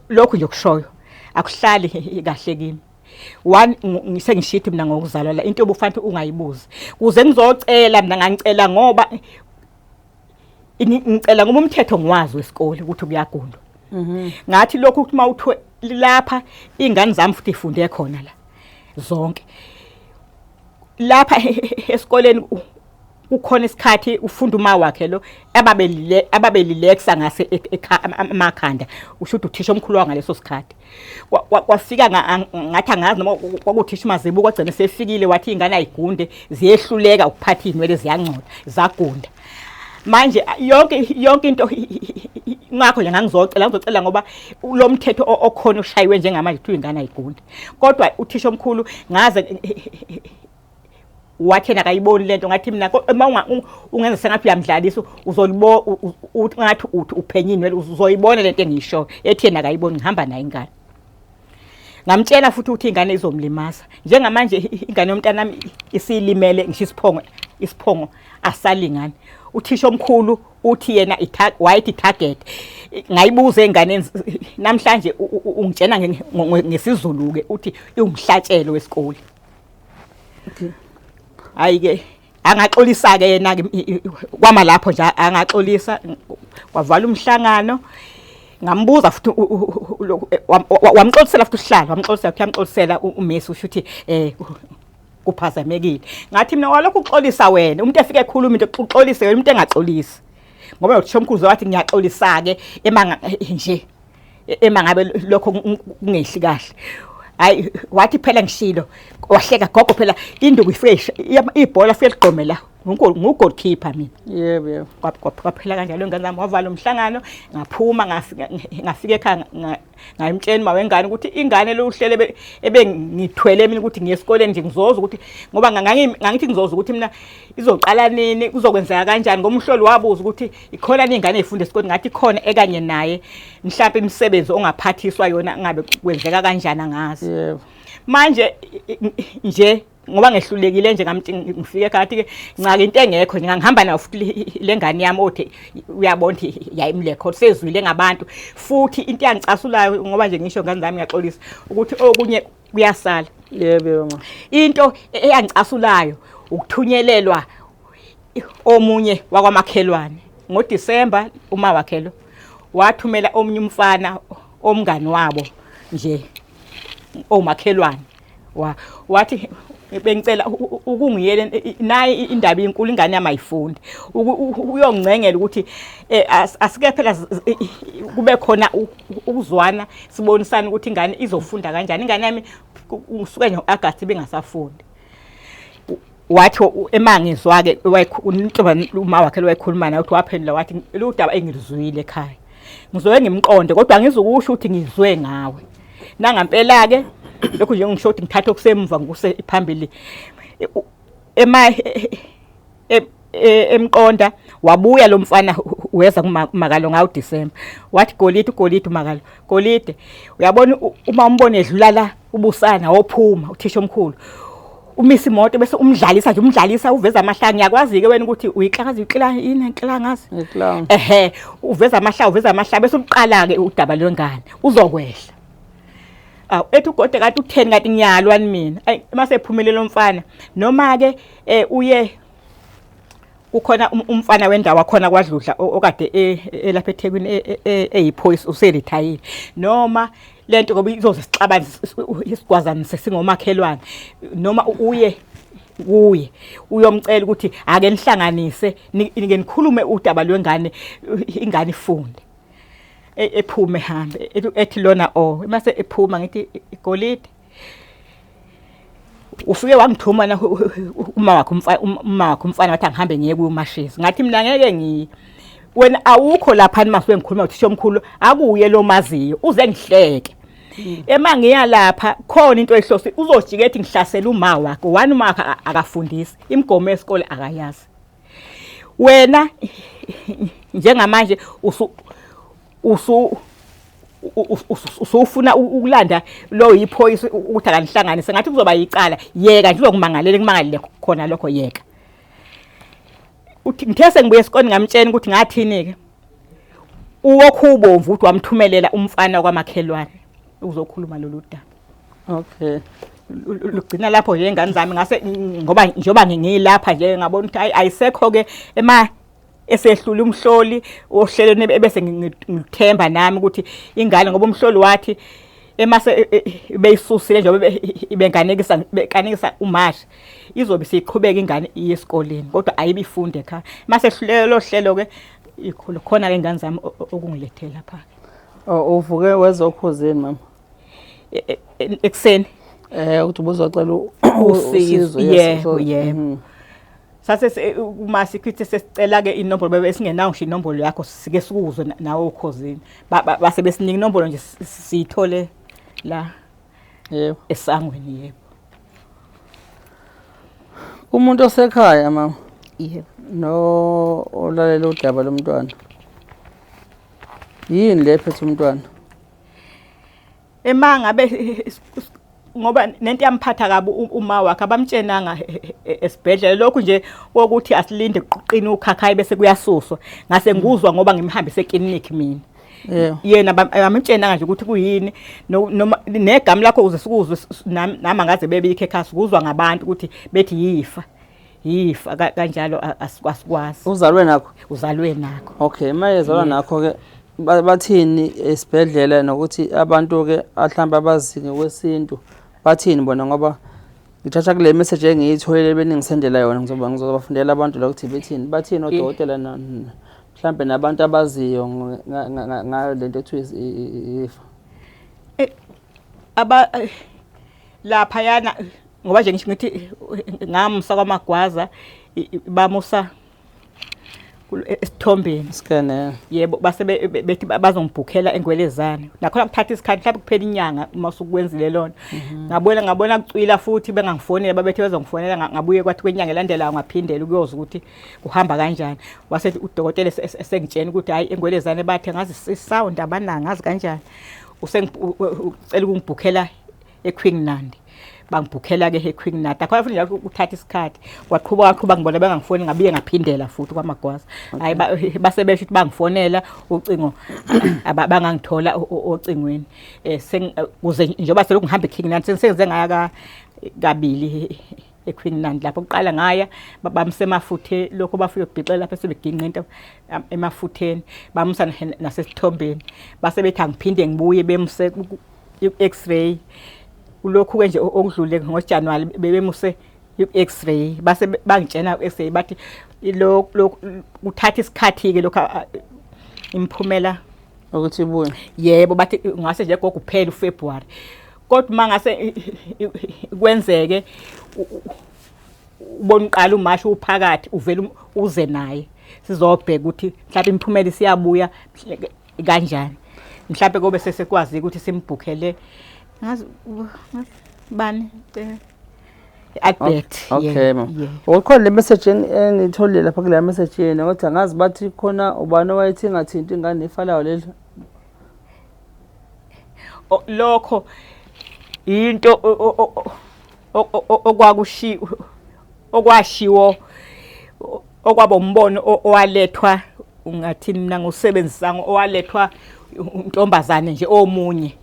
lokho nje kushoyo akuhlali kahle kimi one ngisengishithi mina ngokuzalwa la into obufanele ungayibuzi kuze ngizocela mina ngangicela ngoba ngicela ngoba umthetho ngiwazi wesikole ukuthi kuyagundwa. Ngathi lokhu ukuthi mawuthwe lapha ingane zami futhi ifunde khona la zonke lapha esikoleni kukhona isikhathi ufunda uma wakhe lo ababelilexa ngase amakhanda usho ukuthi uthisha omkhulu wangaleso sikhathi kwafika ngathi angazi noma kwakuthisha uMazibuko kwagcina sefikile wathi ingane ayigunde ziyehluleka ukuphatha izinwele ziyangcola zagunda manje yonke into ngakho nje ngangizocela ngizocela ngoba lo mthetho okhona ushayiwe njengamanje kuthiwa ingane ayigunde kodwa uthisha omkhulu ngaze wathi yena akayiboni lento ngathi mina uma ungenza sengathi uyamdlalisa uzolibo ngathi uthi uphenye inwele uzoyibona lento engiyishoyo ethi yena akayiboni ngihamba naye ingane ngamtshela futhi ukuthi ingane izomlimaza njengamanje ingane yomntanami isilimele ngisho isiphongo asalingani uthisha omkhulu uthi yena wayethi target ngayibuza enganeni namhlanje ungitshena ngesiZulu ke uthi iwumhlatshelo wesikole. Okay. Hayi ke angaxolisa ke yena ke kwama lapho nje angaxolisa kwavala umhlangano ngambuza futhi wamxolisela futhi usihlalo wamxolisela futhi yamxolisela uMessi usho ukuthi kuphazamekile ngathi mina walokhu uxolisa wena umuntu efike ekhuluma into uxolise wena umuntu engaxolisi ngoba uthisha omkhulu wathi ngiyaxolisa ke emanga nje ema ngabe lokho kungehli kahle hayi wathi phela ngishilo wahleka gogo phela induku ifresh ibhola fike ligqome la ngu-goalkeeper mina. Yebo yebo. Kwaphela kanjalo ingane zami wavala umhlangano ngaphuma ngafika ekhaya ngayimtshela uma wengane ukuthi ingane lo uhlele ebengithwele mina ukuthi ngiye esikoleni nje ngizozwa ukuthi ngoba ngangithi ngizozwa ukuthi mina izoqala nini kuzokwenzeka kanjani ngoba umhloli wabuza ukuthi ikhona ingane ezifunda esikoleni ngathi ikhona ekanye naye mhlawumbe imisebenzi ongaphathiswa yona ngabe kwenzeka kanjani angazi. Yebo. Manje nje ngoba ngehlulekile nje ngamthi ngifike ekhaya ke ncaka into engekho nje ngihamba nayo futhi lengane yami othi uyabona ukuthi yayimlekhod sezwile ngabantu futhi into yangicasulayo ngoba nje ngisho ngane zami ngiyaxolisa ukuthi okunye kuyasala. Yebo ma. Into eyangicasulayo ukuthunyelelwa omunye wakwamakhelwane ngoDisemba uma wakhe lo wathumela omunye umfana omngani wabo nje omakhelwane wathi bengicela ukungiyela nayi indaba inkulu ingane yami ayifundi uyongcengela ukuthi asike phela kube khona ukuzwana sibonisane ukuthi ingane izofunda kanjani ingane yami usuke nje August bengasafundi wathi emangizwa ke uma wakhe wayekhuluma naye uthi waphendula wathi ludaba engiluzwile ekhaya ngizoke ngimqonde kodwa ngizokusho ukuthi ngizwe ngawe nangampela ke lokhu nje ngisho ukuthi ngithatha okusemva ngikuse phambili ema emqonda wabuya lo mfana weza kumakalo ngawo December wathi golide ugolide umakalo golide uyabona uma umbone edlula la ubusana wophuma uthisha omkhulu Umisa imoto bese umdlalisa nje umdlalisa uveza amahlanga ngiyakwazi-ke wena ukuthi uyiklakaza uyikla yini inhlangazi Iclown. Ehe, uveza amahlanga uveza amahlanga bese uqala-ke udaba lwengane uzokwehla. Awu ethi ugode kanti utheni kanti ngiyalwa ni mina. Ayi mase ephumile lo mfana noma ke uye kukhona umfana wendawo akhona kwadludla okade elapha eThekwini eyiphoyisa userithayile noma lento ngoba izoze sixabane isigwazane sesingomakhelwane noma uye kuye uyomcela ukuthi ake nihlanganise nike nikhulume udaba lwengane ingane ifunde ephume hambe ethi lona o mase ephuma ngithi igolide ufike wangithuma na uma wakhe umfana uma wakhe umfana wathi angihambe ngiye kuMashezi ngathi mina ngeke ngiye wena awukho lapha mase ngikhuluma uthisha omkhulu akuye lo maziyo uze ngihleke ema ngiya lapha khona into ehlosi uzojika ethi ngihlasela uma wakhe one uma wakhe akafundisi imigomo yesikole akayazi wena njengamanje usu usu usufuna ukulanda lo yiphoyisa ukuthi akanihlanganise ngathi kuzoba yicala yeka nje uzokumangalela kumangalele khona lokho yeka uthi ngithe sengibuye esikoleni ngamtshela ukuthi ngathini ke uwokhubomvu ukuthi wamthumelela umfana kwamakhelwane uzokhuluma lolu daba. Okay. Lugcina lapho nje ingane zami ngase ngoba njengoba ngingilapha nje ngabona ukuthi ayisekho ke ema esehlula umhloli ohlelweni ebese ngithemba nami ukuthi ingane ngoba umhloli wathi emase e, e, beyisusile njengoba ibenganekisa bekanekisa uMashi izobe siqhubeka ingane iye esikoleni kodwa ayibifunde ekhaya mase hlelo hlelo ke ikhulu khona ke ingane zami okungilethela pha. Oh, uvuke wezokhozini mama? Ekuseni. Ukuthi ubuzocela usizo. Yebo, yebo. Sase uma sikhithe sesicela ke inombolo bebe singenawo ngisho inombolo yakho sike sikuzwe nawe ukhozini. Base besinika inombolo nje siyithole la. Yebo. Esangweni yebo. Umuntu osekhaya mama. Yebo. No olalela udaba lomntwana. Yini le ephethe umntwana? Ema ngabe ngoba nento yamphatha kabi uma wakhe abamtshenanga esibhedlela lokhu nje wokuthi asilinde kuqine ukhakhayi bese kuyasuswa ngase nguzwa ngoba ngimhambise eklinikhi mina. Yena abamtshenanga nje ukuthi kuyini noma negama lakho uze sikuzwe nami angaze bebikhe ekhaya sikuzwa ngabantu ukuthi bethi yifa. Yifa kanjalo asikwazi. Uzalwe nakho? Uzalwe nakho. Okay, mayezalwa nakho ke bathini esibhedlela nokuthi abantu ke mhlawumbe abazi ngokwesintu bathini bona ngoba ngithatha kule message engiyitholile beningisendela yona ngizoba ngizobafundela abantu la ukuthi bethini bathini odokotela mhlawumbe nabantu abaziyo ngayo lento ethiwa ifa. Aba lapha yana ngoba nje ngisho ngithi ngamusa kwamagwaza bamusa esithombeni scan eh. Yebo base bethi bazongibhukhela engwelezane nakhona kuthatha isikhathi mhlawumbe kuphela inyanga uma usukwenzile lona ngabona ngabona kucwila futhi bengangifonela babethe bazongifonela ngabuye kwathi kwenyanga elandelayo ngaphindela ukuyoza ukuthi kuhamba kanjani wase udokotela esengitshena ukuthi hayi engwelezane bathe ngazi sound abananga ngazi kanjani usengicela ukungibhukhela eQueen Nandi bangibhukhela ke eQueen Nandi akhona futhi njalo uthatha isikhathi waqhuba waqhuba ngibona bengangifoni ngabuye ngaphindela futhi kwamagwaza hayi base besho ukuthi bangifonela ucingo abangangithola ocingweni eh kuze njengoba selokhu ngihamba eKing Nandi sengize ngaya kabili eQueen Nandi lapho kuqala ngaya bamse emafuthe lokho bafike kubhixela lapho sebeginqa into emafutheni bamusa nasesithombeni base bethi angiphinde ngibuye bemse i-x-ray kulokhu ke nje okudlule ngoJanuary bebemuse i-x-ray base bangitshena u-x-ray bathi lo kuthatha isikhathi ke lokho imiphumela ukuthi ibuye. Yebo bathi ngase nje gogo kuphela uFebruary kodwa uma ngase kwenzeke ubona uqala umasho uphakathi uvela uze naye sizobheka ukuthi mhlawumbe imiphumela isiyabuya kanjani mhlawumbe kobe sesekwazi ukuthi simbhukhele ngazi bani Albert. Okay ma. Ukhona le message engitholile lapha kule message yena kodwa ngazi bathi khona ubani owayethi ingathinti ingane ifa layo leli. Lokho into Okwakushi okwashiwo okwaba umbono owalethwa ungathini mina ngusebenzisanga owalethwa untombazane nje omunye.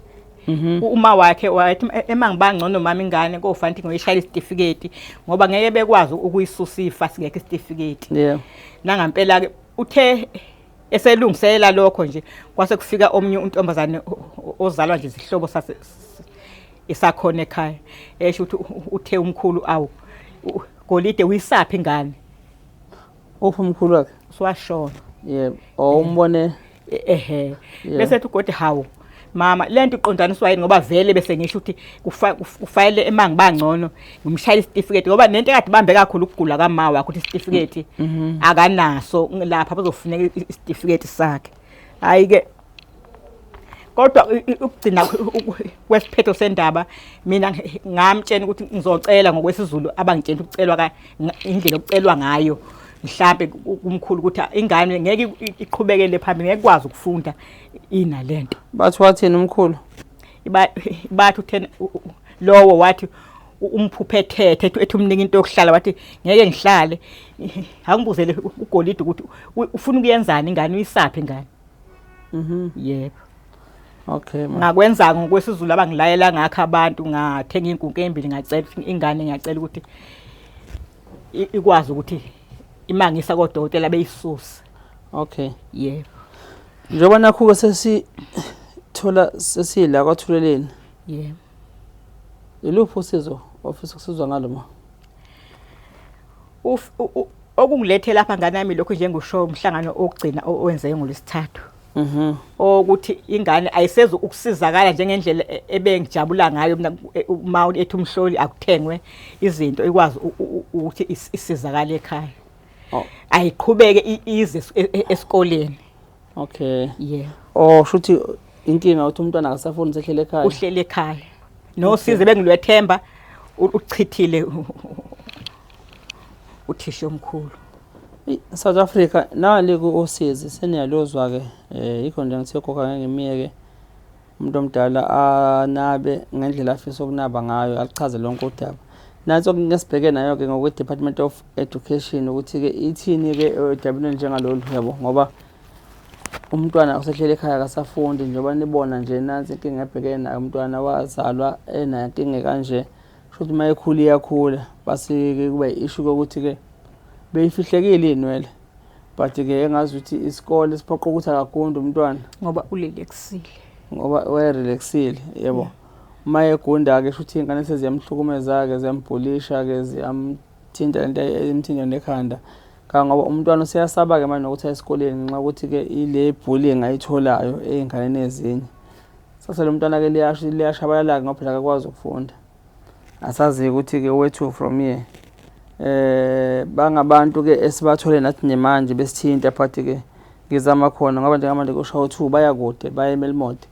Uma wakhe wathi ema ngibangcono mama ingane kofanele ukuthi ngoyishayela isitifiketi ngoba ngeke bekwazi ukuyisusa ifa singekho isitifiketi. Nangampela ke uthe eselungiselela lokho nje kwase kufika omunye untombazane ozalwa nje izihlobo sase isakhona ekhaya esho ukuthi uthe umkhulu awu golide uyisaphi ingane. Uphi umkhulu wakhe? Uswashona. Yebo. Oh umbone ehe. Bese ethi ugodi hawu mama lento iqondaniswa yini ngoba vele bese ngisho ukuthi kufayele emangibangcono ngimshayela isitifiketi ngoba nento ekade ibambe kakhulu ukugula kama wakhe ukuthi isitifiketi akanaso lapha bazofuneka isitifiketi sakhe. Hayi ke kodwa ukugcina kwesiphetho sendaba mina ngamtshena ukuthi ngizocela ngokwesiZulu abangitshena ukucelwa indlela okucelwa ngayo mhlambe kumkhulu ukuthi ingane ngeke iqhubekele phambili ngeke ikwazi ukufunda inalento. Bathi wathini umkhulu? Bathi uthena lowo wathi umphuphe ethethe ethi umnika into yokuhlala wathi ngeke ngihlale. Angibuzele ugolide ukuthi ufuna ukuyenzani ingane uyisaphi ingane. Yebo. Okay ma. Ngakwenza ngokwesiZulu abangilayela ngakho abantu ngathenga inkunku embili ngacela ukuthi ingane ngiyacela ukuthi ikwazi ukuthi imangisa kodokotela beyisuse. Okay. Yebo. Njengoba nakho ke sesithola sesila kwathuleleni. Yebo. Iluphi usizo ofisa ukusizwa ngalo ma? Okungilethe lapha ngane yami lokhu njengosho umhlangano okugcina owenzeke ngolwesithathu. Ukuthi ingane ayisezu ukusizakala njengendlela ebengijabula ngayo mina uma ethi umhloli akuthengwe izinto ikwazi ukuthi isizakale ekhaya. Ayiqhubeke ize esikoleni. Okay. Yeah. Oh shuthi inkinga ukuthi umntwana akasafuni sehlele ekhaya. Uhlele ekhaya. Nosizo bengilwethemba uchithile uthisha omkhulu. South Africa nali ku osizi seniyalozwa ke yikho nje ngithe gogo ngeke ngimiyeke umuntu omdala anabe ngendlela afisa ukunaba ngayo alichaze lonke udaba. Nanso ngesibheke nayo ke ngokwe Department of Education ukuthi ke ithini ke odabeni njengalolu yabo ngoba umntwana usehlele ekhaya akasafundi njengoba nibona nje nansi inkinga ebhekene nayo umntwana wazalwa enayo inkinga kanje kusho ukuthi uma ekhula iyakhula base-ke kuba i-issue kokuthi-ke beyifihlekile iy'nwele but-ke engazi ukuthi isikole siphoqa ukuthi akagundi umntwana ngoba urelaxile ngoba wayerelaxile yebo uma egunda-ke sho ukuthi iy'ngane seziyamhlukumeza-ke ziyambhulisha-ke ziyamthinta lento emthinta nekhanda kangoba umntwana useyasaba-ke manje nokuthi aye esikoleni ngenxa yokuthi-ke ile bullying ayitholayo ey'nganeni ezinye. Sase lo mntwana-ke liyashabalala-ke ngoba phela akakwazi ukufunda. Asazi ukuthi-ke where to from here. Bangabantu-ke esibathole nathi nemanje besithinta but-ke ngizama khona ngoba njengamanje kushawa u-two baya kude baya eMelmoth.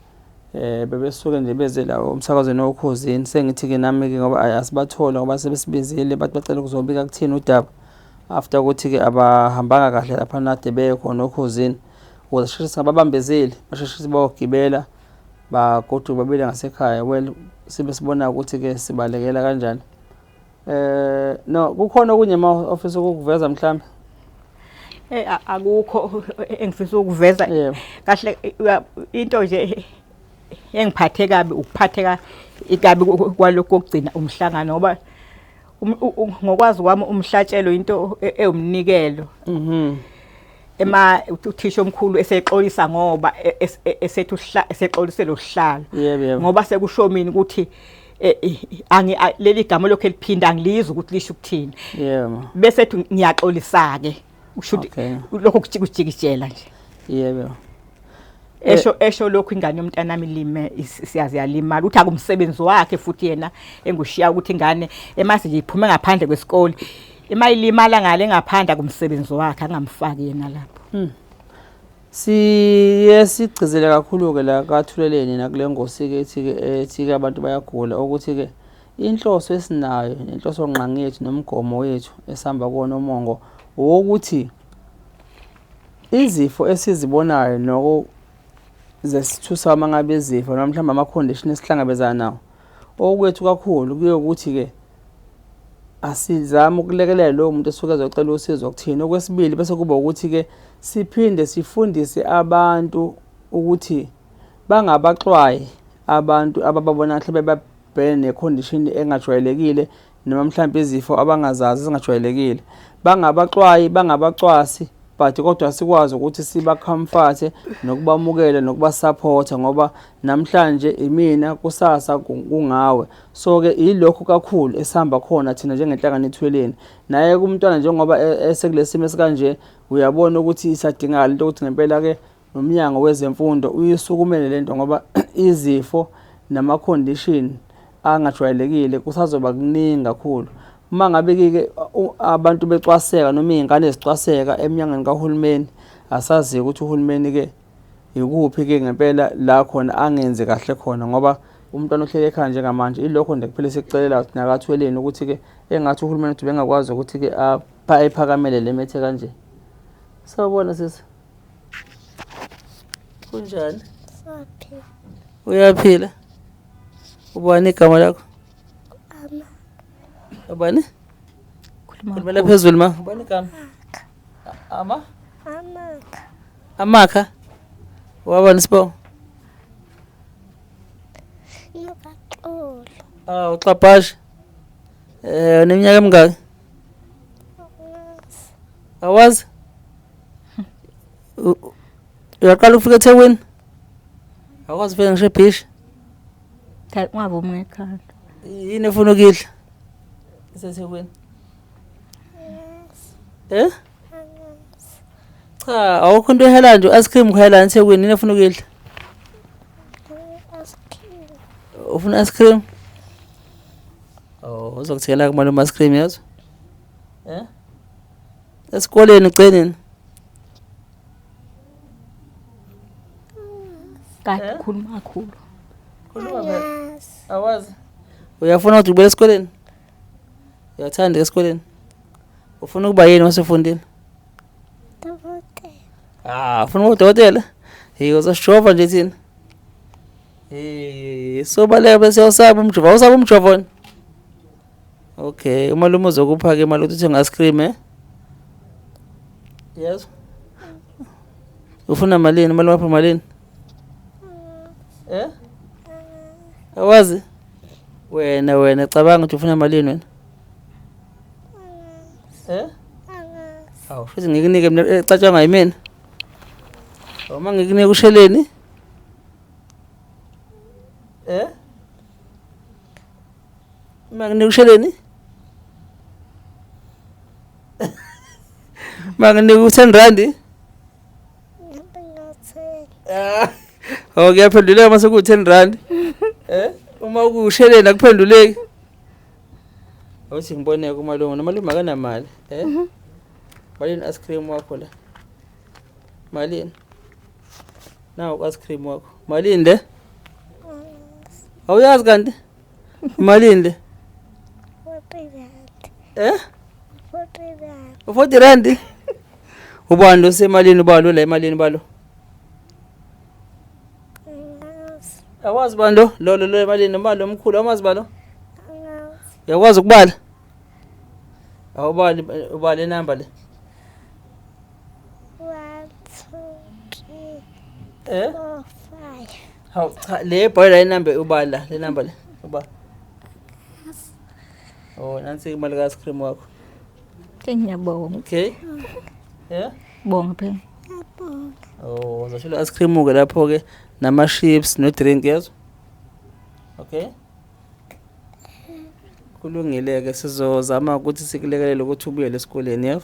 Bebesuke nje beze la umsakazweni okhozini sengithi-ke nami-ke ngoba asibathole ngoba sebesibizile bathi bacela ukuzobika kuthini udaba after ukuthi-ke abahambanga kahle lapha nade beye khona okhozini ukuze sheshe singababambezeli basheshe bayogibela bagoduke babuyele ngasekhaya. Well sibe sibona ukuthi-ke sibalekela kanjani. No kukhona okunye ma ofisa ukukuveza mhlambe? Akukho engifisa ukuveza. Kahle into nje engiphathe kabi ukuphatheka kabi kwalokho kokugcina umhlangano ngoba ngokwazi kwami umhlatshelo into ewumnikelo. Ema uthisha omkhulu esexolisa ngoba esethu esexolisela uhlalo. Ngoba sekusho mina ukuthi angi leli gama lokho eliphinda angilizwa ukuthi lisho ukuthini. Yebo. Bese ethi ngiyaxolisa ke. Usho ukuthi lokho kujikijela nje. Yebo. Esho lokho ingane yomntanami ilime siyazi yalimala uthi akumsebenzi wakhe futhi yena engushiya ukuthi ingane emase nje iphume ngaphandle kwesikole imayilimala ngale ngaphandle akumsebenzi wakhe angamfaki yena lapho. Siye sigcizele kakhulu ke la kaThuleleni nakule ngosi ke ethi ke ethi ke abantu bayagula ukuthi ke inhloso esinayo nenhloso ngqangi yethu nomgomo wethu esihamba kuwona umongo wokuthi izifo esizibonayo noko zesithusa uma ngabe izifo noma mhlawumbe ama-condition esihlangabezana nawo okwethu kakhulu kuyokuthi ke Asizame ukulekelela lowo muntu osuke ezocela usizo kuthina. Okwesibili bese kuba ukuthi-ke siphinde sifundise abantu ukuthi bangabaxwayi abantu abababona mhlawumbe babhekene ne-condition engajwayelekile noma mhlawumbe izifo abangazazi ezingajwayelekile. Bangabaxwayi, bangabacwasi but kodwa sikwazi ukuthi sibakhamfathe nokubamukela nokubasaphotha ngoba namhlanje imina kusasa kungawe. So-ke yilokho kakhulu esihamba khona thina njengenhlangano ethweleni. Naye kumntwana njengoba esekulesi simo esikanje uyabona ukuthi isadingakala into yokuthi ngempela-ke nomnyango wezemfundo uyisukumele lento ngoba izifo nama-condition angajwayelekile kusazoba kuningi kakhulu. Uma ngabe-ke abantu becwaseka noma iy'ngane zicwaseka emnyangweni kahulumeni, asazi ukuthi uhulumeni-ke ikuphi-ke ngempela la khona angenzi kahle khona ngoba umntwana ohleli ekhaya njengamanje ilokho nje kuphela esikucelela thina kaThweleni ukuthi-ke engathi uhulumeni wethu bengakwazi ukuthi-ke ayiphakamele le methe kanje. Sawubona sisi. Kunjani? Saphila. Uyaphila? Ubani igama lakho? Ama. Ubani? Khuluma Khulumela phezulu ma. Ubani igama? Ama? Amakha. Amakha. Wabani sibongo? Nokaxolo. Ah, uxabhashe. Eh, uneminyaka emingaki? Angazi. Awazi? Uyaqala ukufika eThekwini? Awukwazi ufika ngisho ebhishi? Cha, ungavumi ngekhanda. Yini efuna ukuyidla? IseThekwini. Eh? Cha, awukho into ehela nje ice cream kuhela eThekwini, yini efuna ukuyidla? Ice cream. Ufuna ice cream? Oh, uzokuthengela kumalume ice cream yazo? Eh? Esikoleni ugcine nini? Kade Eh? khuluma kakhulu. Khuluma phela. Angazi. Awazi. Uyafuna ukuthi ubuyele esikoleni? Uyathanda esikoleni? Ufuna ukuba yini masufundile? Dokotela. Ah, ufuna ukuba udokotela? Hey, uzosijova nje thina. Hey, sobaleka bese uyawusaba umjovo. Awusaba umjovo wena? Okay, umalume uzokupha-ke imali ukuthi uthenge ice cream eh? Yes. Ufuna malini? Umalume wapha malini? Eh? Awazi? Wena wena cabanga ukuthi ufuna malini wena? Eh? Angazi. Awu futhi ngikunike mina ecatshangwa yimina. Uma ngikunika usheleni? Eh? Uma nginika usheleni? Uma nginika u-10 rand? Ngabe ngathela. Ah, Oh kuyaphenduleka uma sekuwu-10 rand. Eh? Uma kuwusheleni akuphenduleki. Awuthi ngiboneke umalume, nomalume akanamali. Eh? Malini ice cream wakho la? Malini? Nawu ice cream wakho. Malini le? Awuyazi kanti? Malini le? 40 rand. Eh? 40 rand. U-40 rand? Ubani lo semalini ubani lo la emalini balo? Angazi. Awazi bani lo? Lo lo lo emalini noma lo mkhulu awumazi balo? Angazi. Uyakwazi ukubala? Awubali ubale inamba le. 1 2 3 Eh? 4 5. Hawu cha le bhola inamba ubala le namba le. Uba. Oh nansi imali ka ice cream wakho. Ngiyabonga. Okay. Yeah. Bonga phela. Ngiyabonga. Oh uzothola ice cream ke lapho ke nama chips no drink yazo. Okay. Kulungile ke sizozama ukuthi sikulekelele ukuthi ubuyele esikoleni yebo.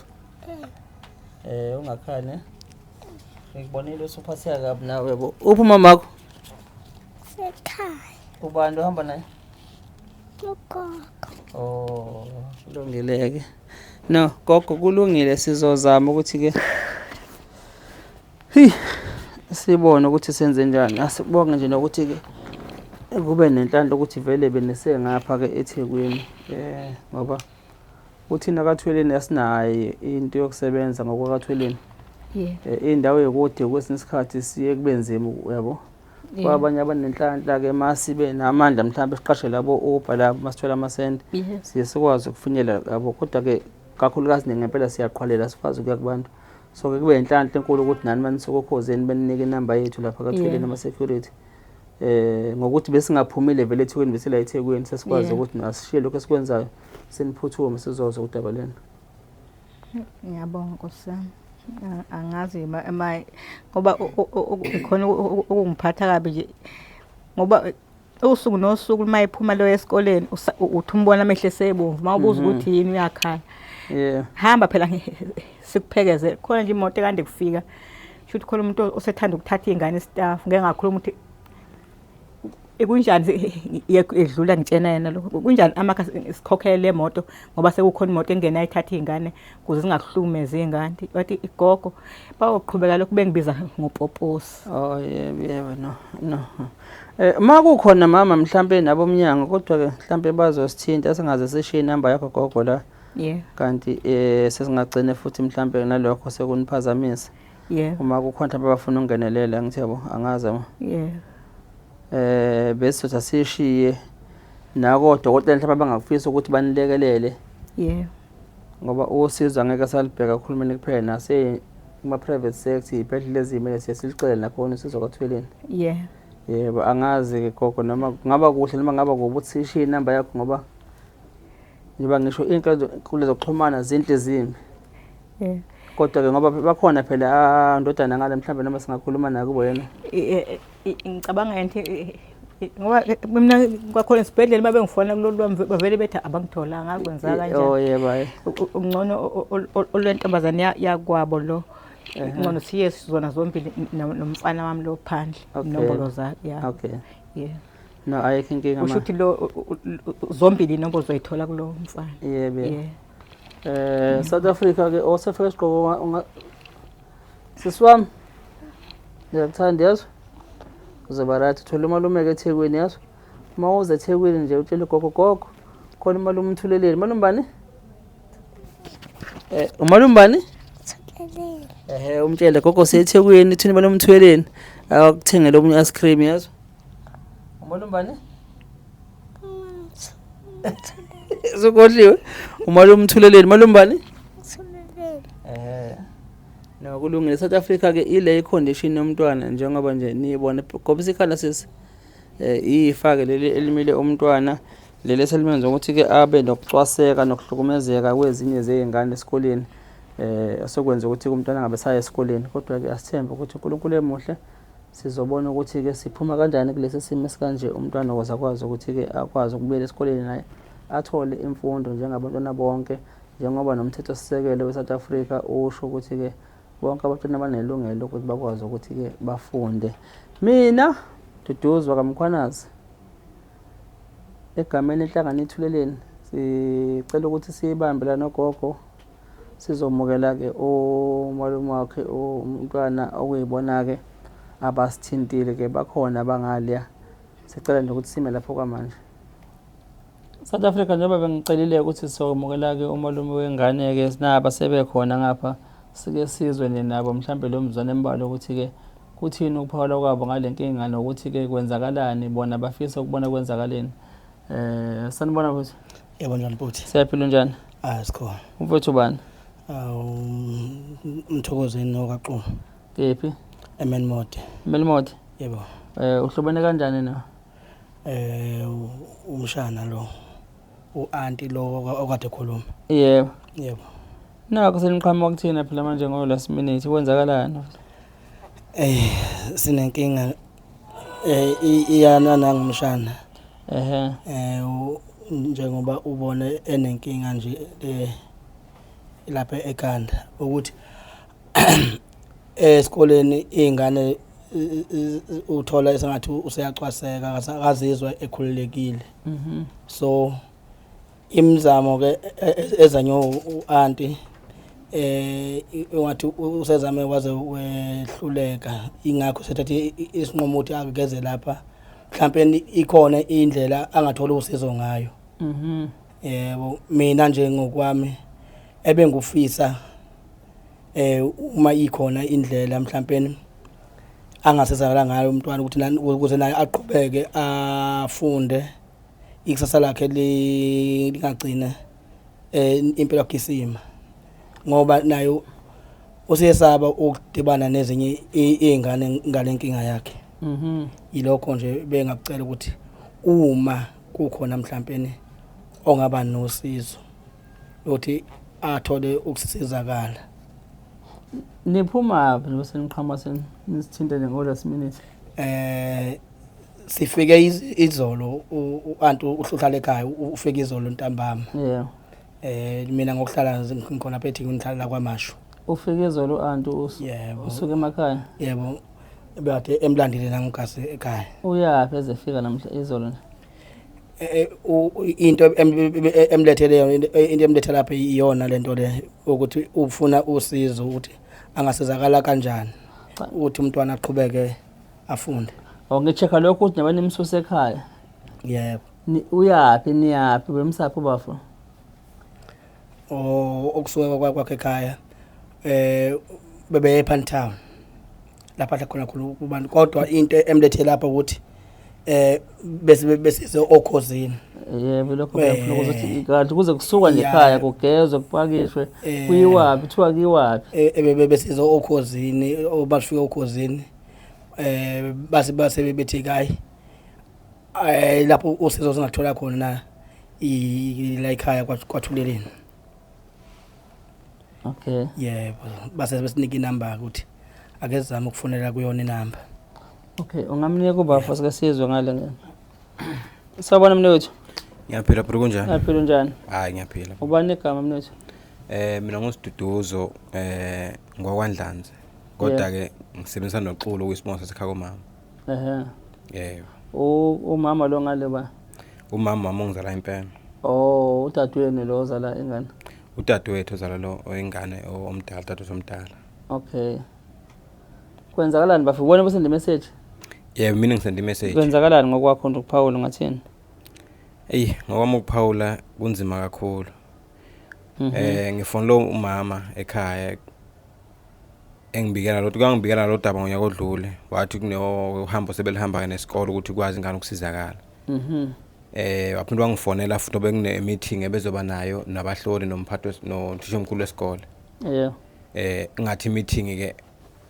Eh ungakhali ne? Ngikubonile usuphatheka kabi nawe yebo. Uphi umamakho? Sekhaya. Ubani ohamba naye? Ugogo. Oh, kulungile ke. No, gogo kulungile sizozama ukuthi ke Hi sibone ukuthi senze njani. Asibonge nje nokuthi ke kube nenhlanhla ukuthi vele benisengapha ke eThekwini. Eh ngoba uthina kaThweleni asinayo into yokusebenza ngokwakaThweleni. Yeah. Indawo ekude kwesinye isikhathi siye kube nzima uyabo. Kwabanye abanenhlanhla-ke masibe namandla mhlawumbe siqashe labo Uber labo masithola amasenti siye sikwazi ukufinyelela labo kodwa-ke kakhulukazi ngempela siyaqhwalela sikwazi ukuya kubantu so-ke kube inhlanhla enkulu ukuthi nani manisuka okhozeni beninike inamba yethu lapha kathweleni ama-security eh ngokuthi besingaphumile vele eThekwini besila eThekwini sesikwazi ukuthi nasishiye lokho esikwenzayo seniphuthume sizozwa udaba lwenu. Ngiyabonga Nkosi yami. Angazi ma ngoba khona ukungiphatha kabi nje ngoba usuku nosuku uma ephuma lo esikoleni uthi umbona amehlo esebomvu uma ubuza mhm. ukuthi yini uyakhala. Yeah. Hamba phela sikuphekeze khona nje imoto ekande kufika. Shuthi khona umuntu osethanda ukuthatha iy'ngane staff ngeke ngakhuluma ukuthi kunjani edlula ngitshena yena lokho kunjani amakha sikhokhele le moto ngoba sekukhona imoto engena ithatha iy'ngane ukuze zingakuhlukumezi iy'ngane wathi igogo bayoqhubeka lokhu bengibiza ngopoposi oh yebo yebo no no eh uma kukhona mama mhlampe nabomnyango kodwa ke mhlampe bazosithinta singaze sishiye inamba yakho gogo la yeah kanti eh sesingagcine futhi mhlampe nalokho sekuniphazamisa yeah uma kukhona mhlawumbe abafuna ukungenelela ngithi yabo angazi ama yeah eh bese sothi asishiye nako odokotela mhlawumbe abangakufisa ukuthi banilekelele yeah ngoba usizo angeke salibheka kuhulumeni kuphela nase kuma-private sector iy'bhedlela eziyimele siye silicele nakhona usizo kwathweleni yeah yebo angazi-ke gogo noma kungaba kuhle noma kungaba kubi ukuthi sishiye inamba yakho ngoba Njengoba ngisho iy'nkundla zokuxhumana zinhle zimbi. Yeah. Kodwa-ke ngoba bakhona phela andodana ngale mhlawumbe noma singakhuluma nakubo yena. Ngicabanga ngithi ngoba mina kwakhona esibhedlela uma bengifona kulolu lwami bavele bethi abangitholanga kwenza kanjani. Oh yebo hayi. Ungcono olwentombazane yakwabo lo. Ngcono siye zona zombili nomfana wami lo phandle inombolo zakhe. Yeah. Okay. Yeah. No ayikho inkinga Usho ukuthi lo zombili inombolo uzoyithola kulo mfana. Yebo. Yeah. Eh South Africa ke osefika isigqoko unga Sisi wami. Ngiyakuthanda yazi. Uzoba right uthola umalume ke eThekwini yazi. Uma uze eThekwini nje utshela ugogo gogo khona umalume uthuleleni. Umalume bani? Eh umalume bani? Thuleleni. Ehhe umtshele gogo siyeThekwini thina umalume uthuleleni. Akuthengele omunye ice cream yazi. Umalume bani? Sukhohliwe. Umalume uthuleleni, umalume bani? Thuleleni. Eh. No kulungile South Africa ke ile condition yomntwana njengoba nje niyibona goba isikhala sisi. Eh ifake leli elimile umntwana leli eselimenza ukuthi ke abe nokucwaseka nokuhlukumezeka kwezinye zezingane esikoleni eh osokwenza ukuthi umntwana angabe saya esikoleni kodwa ke asithembe ukuthi uNkulunkulu emuhle Sizobona ukuthi-ke siphuma kanjani kulesi simo esikanje umntwana ukuze akwazi ukuthi-ke akwazi ukubuyela esikoleni naye athole imfundo njengabantwana bonke njengoba nomthethosisekelo we-South Africa usho ukuthi-ke bonke abantwana banelungelo lokuthi bakwazi ukuthi-ke bafunde. Mina Duduzwa kaMkhwanazi egameni lenhlangano Ithuleleni sicela ukuthi siyibambe la nogogo Sizomukela-ke umalume wakhe umntwana okuyibona-ke abasithintile-ke bakhona abangaliya. Sicela nje ukuthi sime lapho kwamanje. South Africa njengoba bengicelile ukuthi sizomukela-ke umalume wengane-ke naba sebekhona ngapha sike sizwe nje nabo mhlampe lo mzwana embalwa ukuthi-ke kuthini ukuphawula kwabo ngale nkinga nokuthi-ke kwenzakalani bona bafisa ukubona kwenzakaleni. Eh sanibona mfowethu. Yebo njani bhuti? Siyaphila unjani? Ah sikhona. Umfowethu bani? Awu Mthokozeni okaXulu. Kephi? eMelmoth. Melmoth. Yebo. Eh uhlobene kanjani na? Eh umshana lo. U-anti lo okade ekhuluma. Yebo. Yebo. Nakho seniqhamuka kuthina phela manje ngo last minute kwenzakalani? Eh sinenkinga eh iyana nangumshana. Ehhe. Eh njengoba ubone enenkinga nje eh lapha ekhanda ukuthi esikoleni izingane uthola esengathi useyacwaseka akazizwa ekhululekile. Mhm. So Imizamo ke e, e, ezanywe u-anti eh ungathi usezame waze wehluleka ingakho sethathe isinqumo ukuthi akugeze lapha mhlawumbe ikhona indlela angathola usizo ngayo mhm yebo mina nje ngokwami ebengufisa eh uma ikhona indlela mhlawumbe Angasizakala ngayo umntwana ukuthi ukuze naye aqhubeke afunde ikusasa lakhe lingagcina impilo yakhe isima ngoba nayo useyesaba ukudibana nezinye izingane ngale nkinga yakhe. Yilokho nje bengakucela ukuthi uma kukhona mhlampeni ongaba nosizo ukuthi athole ukusizakala. Niphuma phi njengoba seniqhamuka nisithinte nje ngo-last minute? Sifike izolo, u-anti uhlala ekhaya, ufike izolo ntambama. Mina ngokuhlala ngikhona apha eThekwini, ngihlala la KwaMashu. Ufike izolo u-anti Yebo. usuke emakhaya? Yebo, bekade emlandile nangogasi ekhaya. Uyaphi ezefika namhla izolo nje? Into emlethele yona, into emlethele lapha iyona lento le ukuthi ufuna usizo ukuthi angasizakala kanjani ukuthi umntwana aqhubeke afunde. Oh, ngi-check-a lokho ukuthi njengoba nimsuse ekhaya. Yebo. Uyaphi, niyaphi, bemsaphi ubafo? Oh, okusuka kwakhe ekhaya bebeye ePantown lapha ahlala khona khona kubantu, kodwa into emlethe lapha ukuthi bese besize okhozini. Yebo, lokho ngiyafuna ukuthi kanti kuze kusuka nje ekhaya kugezwe kupakishwe kuyiwaphi, kuthiwa kuyiwaphi? Besize okhozini, obafika okhozini base base bethi hayi lapho usizo singathola khona na la ekhaya kwaThuleleni. Yebo, base besinika inamba ukuthi ake sizame ukufonela kuyona inamba. Okay, ungamnika ubafo sike sizwe ngale ngene. Sawubona mnewethu. Ngiyaphila bro, kunjani? Ngiyaphila, unjani? Hayi, ngiyaphila. Ubani igama mnewethu? Mina nguSiduduzo ngwakwaNdlanzi. Kodwa ke ngisebenzisa noXulu kuyisibongo sasekhaya komama. Yebo. Umama lo ngale ba? Umama wami ongizala impela. Oh, udadewenu lo ozala ingane? Udadewethu ozala lo ingane omdala, udadewethu omdala. Okay. Kwenzakalani bafo? Ubona ubusende message? Yebo, mina ngisende message. Kwenzakalani ngokwakho nje ukuphawula ngathini? Ey, ngokwami ukuphawula kunzima kakhulu. Ngifonela umama ekhaya engibikela lo, kwangibikela lo daba ngonyaka odlule, wathi kunohambo sebelihamba nesikole ukuthi kwazi ingane ukusizakala. Waphinde wangifonela futhi ngoba kune meeting ebezoba nayo nabahloli nomphathi nothisha omkhulu wesikole. Ngathi meeting ke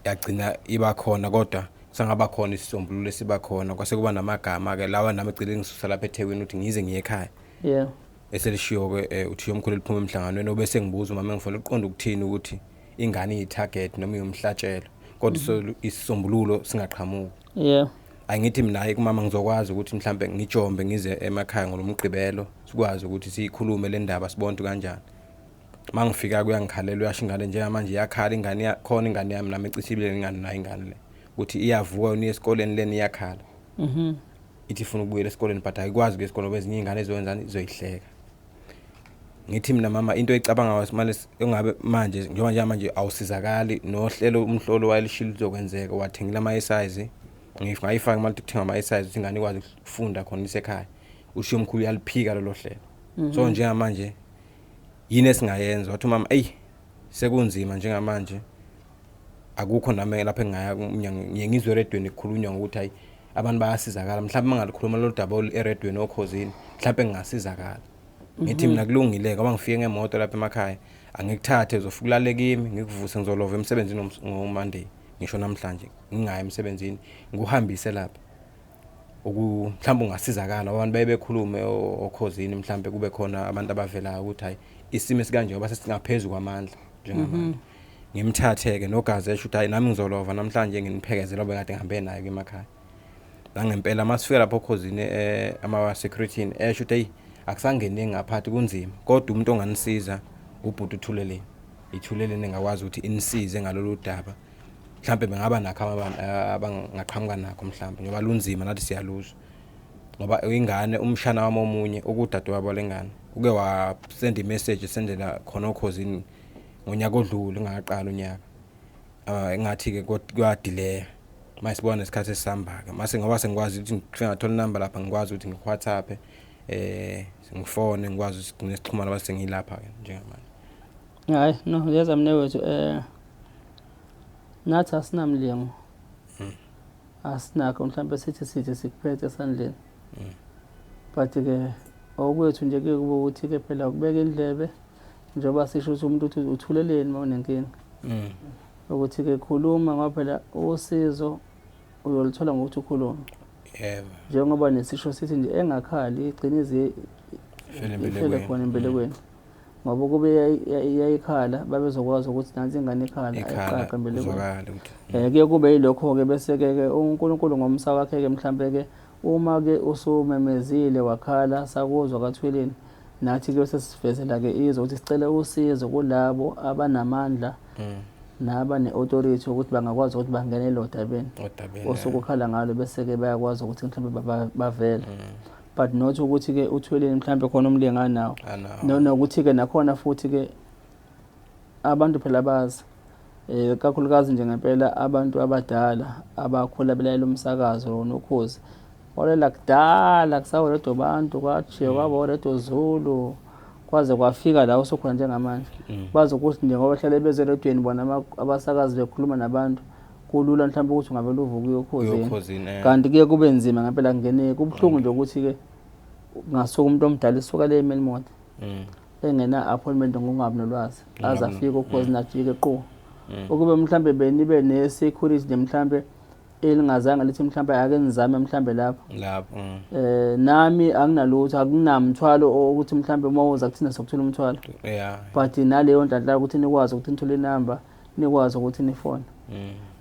yagcina iba khona, kodwa sangaba khona isisombululo esiba khona, kwase kuba namagama ke lawa nami egcine ngisusa lapha eThekwini ukuthi ngize ngiye ekhaya. Eselishiwo ke uthisha omkhulu eliphuma emhlanganweni obese ngibuza umama engifonela uqonda ukuthini ukuthi ingane iyi-target noma iyumhlatshelo, kodwa isisombululo singaqhamuki. Angithi mina hayi kumama ngizokwazi ukuthi mhlambe ngijombe ngize emakhaya ngolomgqibelo sikwazi ukuthi siyikhulume le ndaba sibone ukuthi kanjani. Mangifika kuyangikhalela uyasho ingane njengamanje iyakhala ingane khona ingane yami nami icishibile ingane nayo ingane le ukuthi iyavuka yona esikoleni leni iyakhala. Ithi ifuna ukubuyela esikoleni but ayikwazi ukuya esikoleni ngoba ezinye izingane ezoyenzani izoyihleka. Ngithi mina mama into oyicabanga manje engabe manje njengoba njengamanje awusizakali nohlelo umhlolo wayelishilo uzokwenzeka wathengile ama size ngayifaka imali ukuthenga ama size ukuthi ingane ikwazi ukufunda khona isekhaya. Ushiyo omkhulu uyaliphika lolo hlelo. So njengamanje yini esingayenza? Wathi mama ey sekunzima njengamanje akukho nami lapha engingaya umnyango, ngiye ngizwe eredweni kukhulunywa ngokuthi hayi abantu bayasizakala, mhlawumbe mangalikhuluma lolu daba eredweni okhozini mhlawumbe ngingasizakala. Ngithi mina kulungile ngoba ngifike ngemoto lapha emakhaya angikuthathe uzofika ulale kimi ngikuvuse ngizolova emsebenzini ngoMonday ngisho namhlanje ngingayi emsebenzini ngikuhambise lapha mhlawumbe ungasizakala abantu baye bekhulume okhozini mhlawumbe kube khona abantu abavelayo ukuthi hayi isimo esikanje ngoba sesingaphezulu kwamandla njengamanje. Ngimthathe ke nogazi esho ukuthi hayi nami ngizolova namhlanje nginiphekezela ngoba kade ngihambe naye emakhaya. Nangempela masifika lapho okhozini ama security esho ukuthi hey akusangeni ngaphathi kunzima kodwa umuntu onganisiza ubhuti uThuleleni, iThuleleni engakwazi ukuthi inisize ngalolu daba mhlambe bengaba nakho abangaqhamuka nakho mhlambe ngoba lunzima nathi siyaluzwa ngoba ingane umshana wami omunye ukudadewabo lengane uke wa send message sendela khona okhozini ngonyaka odlule ungaqala unyaka engathi ke kuyadelay mase sibona nesikhathi esihamba ke mase ngoba sengikwazi ukuthi ngifike ngathola inamba lapha ngikwazi ukuthi ngi-WhatsApp ngifone ngikwazi ukuthi sigcine sixhumana base ngilapha ke njengamanje. Hayi no yeza mnewethu nathi asinamlingo. Asinakho mhlawumbe sithi sithi sikuphethe esandleni. But ke okwethu nje kuye kube ukuthi ke phela ukubeka indlebe njengoba sisho ukuthi umuntu uthi uthuleleni uma unenkinga. Ukuthi ke khuluma ngoba phela usizo uyoluthola ngokuthi ukhulume. Yebo. Njengoba nesisho sithi nje engakhali igcina ize Ifele ifele embelekweni. khona embelekweni. Ngoba ukube yayikhala babezokwazi ukuthi nansi ingane ikhala Ikhala ayiqaqa embelekweni. kuzwakala ukuthi Kuye kube yilokho-ke bese-ke ke uNkulunkulu ngomsa wakhe-ke mhlampe-ke uma-ke usumemezile wakhala sakuzwa kaThweleni nathi-ke sesivezela-ke izwe ukuthi sicele usizo kulabo abanamandla nabane-authority ukuthi bangakwazi ukuthi bangenele odabeni odabeni. osuke ukhala ngalo bese-ke bayakwazi ukuthi mhlampe bavele. But not ukuthi-ke uThweleni mhlampe khona umlingani nawo. Anawo. Nokuthi-ke nakhona futhi-ke abantu phela bazi kakhulukazi nje ngempela abantu abadala abakhula belalela umsakazo nokhozi walela kudala kusaworedo bantu kwajiye kwaba oredo Zulu kwaze kwafika la usukhona njengamanje. Bazi ukuthi nje ngoba bahlale beze eredweni bona abasakazi bekhuluma nabantu kulula mhlawumbe ukuthi ungavele uvuke uyokhozini. Uyokhozini. Kanti kuye kube nzima ngempela kungeneke kubuhlungu nje ukuthi-ke ngasuka umuntu omdala isuka le emelimoto engena appointment ngokungabi nolwazi aze afike ukhozini ajike qo. Ukube mhlambe benibe ne-security nje mhlambe elingazange lithi mhlambe ake nizame mhlambe lapho. Lapho. Nami anginalutho akunamthwalo ukuthi mhlambe uma uza kuthina sokuthola umthwalo. Yeah. But naleyo nhlanhla ukuthi nikwazi ukuthi nithole inamba nikwazi ukuthi nifone.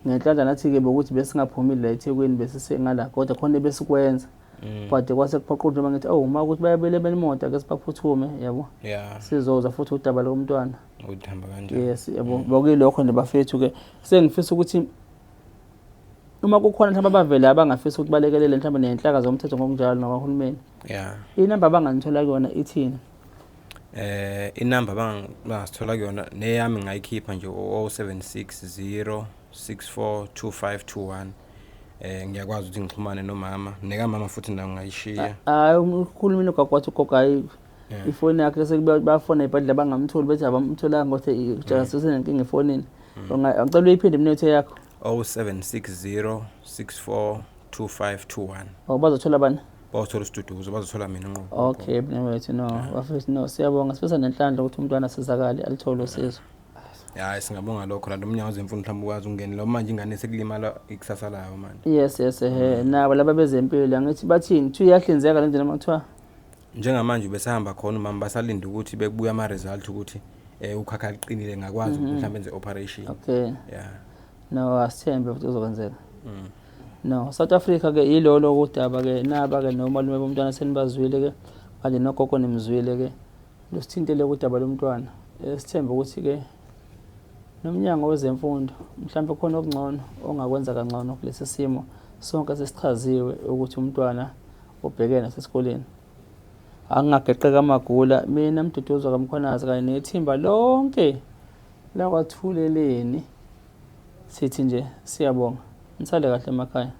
Ngenhlanhla nathi-ke bokuthi besingaphumile la eThekwini besisengala kodwa khona besikwenza. But kwase kuphoqa njengoba ngithi oh uma ukuthi bayabele bemoto ake sibaphuthume yabo. Yeah. Sizoza futhi udaba lomntwana. Uthamba kanjani? Yes yabo. Bokuyilokho nje bafethu ke sengifisa ukuthi uma kukhona mhlawumbe abavele abangafisa ukuthi balekelele mhlawumbe nezinhlaka zomthetho ngokunjalo nokahulumeni. Yeah. Inamba abanganithola kuyona ithini? Inamba bangasithola kuyona neyami ngayikhipha nje 0760 642521. Ngiyakwazi ukuthi ngixhumane nomama nekamama futhi nayo ngayishiya. Hayi ukhulumile ugogo wathi ugogo hayi ifoni yakhe sebafona ibhadla bangamtholi bethi abamtholanga ngokuthi ujaka sesenenkinga efonini. Ngicela uyiphinde iminethe yakho. 0760 642521. Oh bazothola bani? Bazothola uSiduduzo, bazothola mina ngqo. Okay mnewethu no bafethu no siyabonga sifisa nenhlanhla ukuthi umntwana asizakale alithole usizo. Hayi singabonga lokho lanto umnyango wezemfundo mhlawumbe ukwazi ukungenela manje ingane sekulimala ikusasa layo manje. Yes yes nabo laba bezempilo angithi bathini thi iyahlinzeka le nje noma kuthiwa njengamanje besahamba khona umama basalinda ukuthi bekubuya ama result ukuthi ukhakha liqinile ngakwazi ukuthi mhlawumbe enze operation. Okay. Yeah. No asithembe ukuthi kuzokwenzeka. No South Africa ke yilolo kudaba ke naba ke nomalume bomntwana senibazwile ke kanye nogogo nimzwile ke lusithintele kudaba lomntwana. Sithembe ukuthi ke nomnyango wezemfundo mhlawumbe khona okungcono ongakwenza kangcono kulesi simo sonke sesichaziwe ukuthi umntwana ubhekene nasesikoleni. Angingageqeka amagula mina Mduduzo kaMkhwanazi kanye nethimba lonke lakwaThuleleni sithi nje siyabonga nisale kahle emakhaya.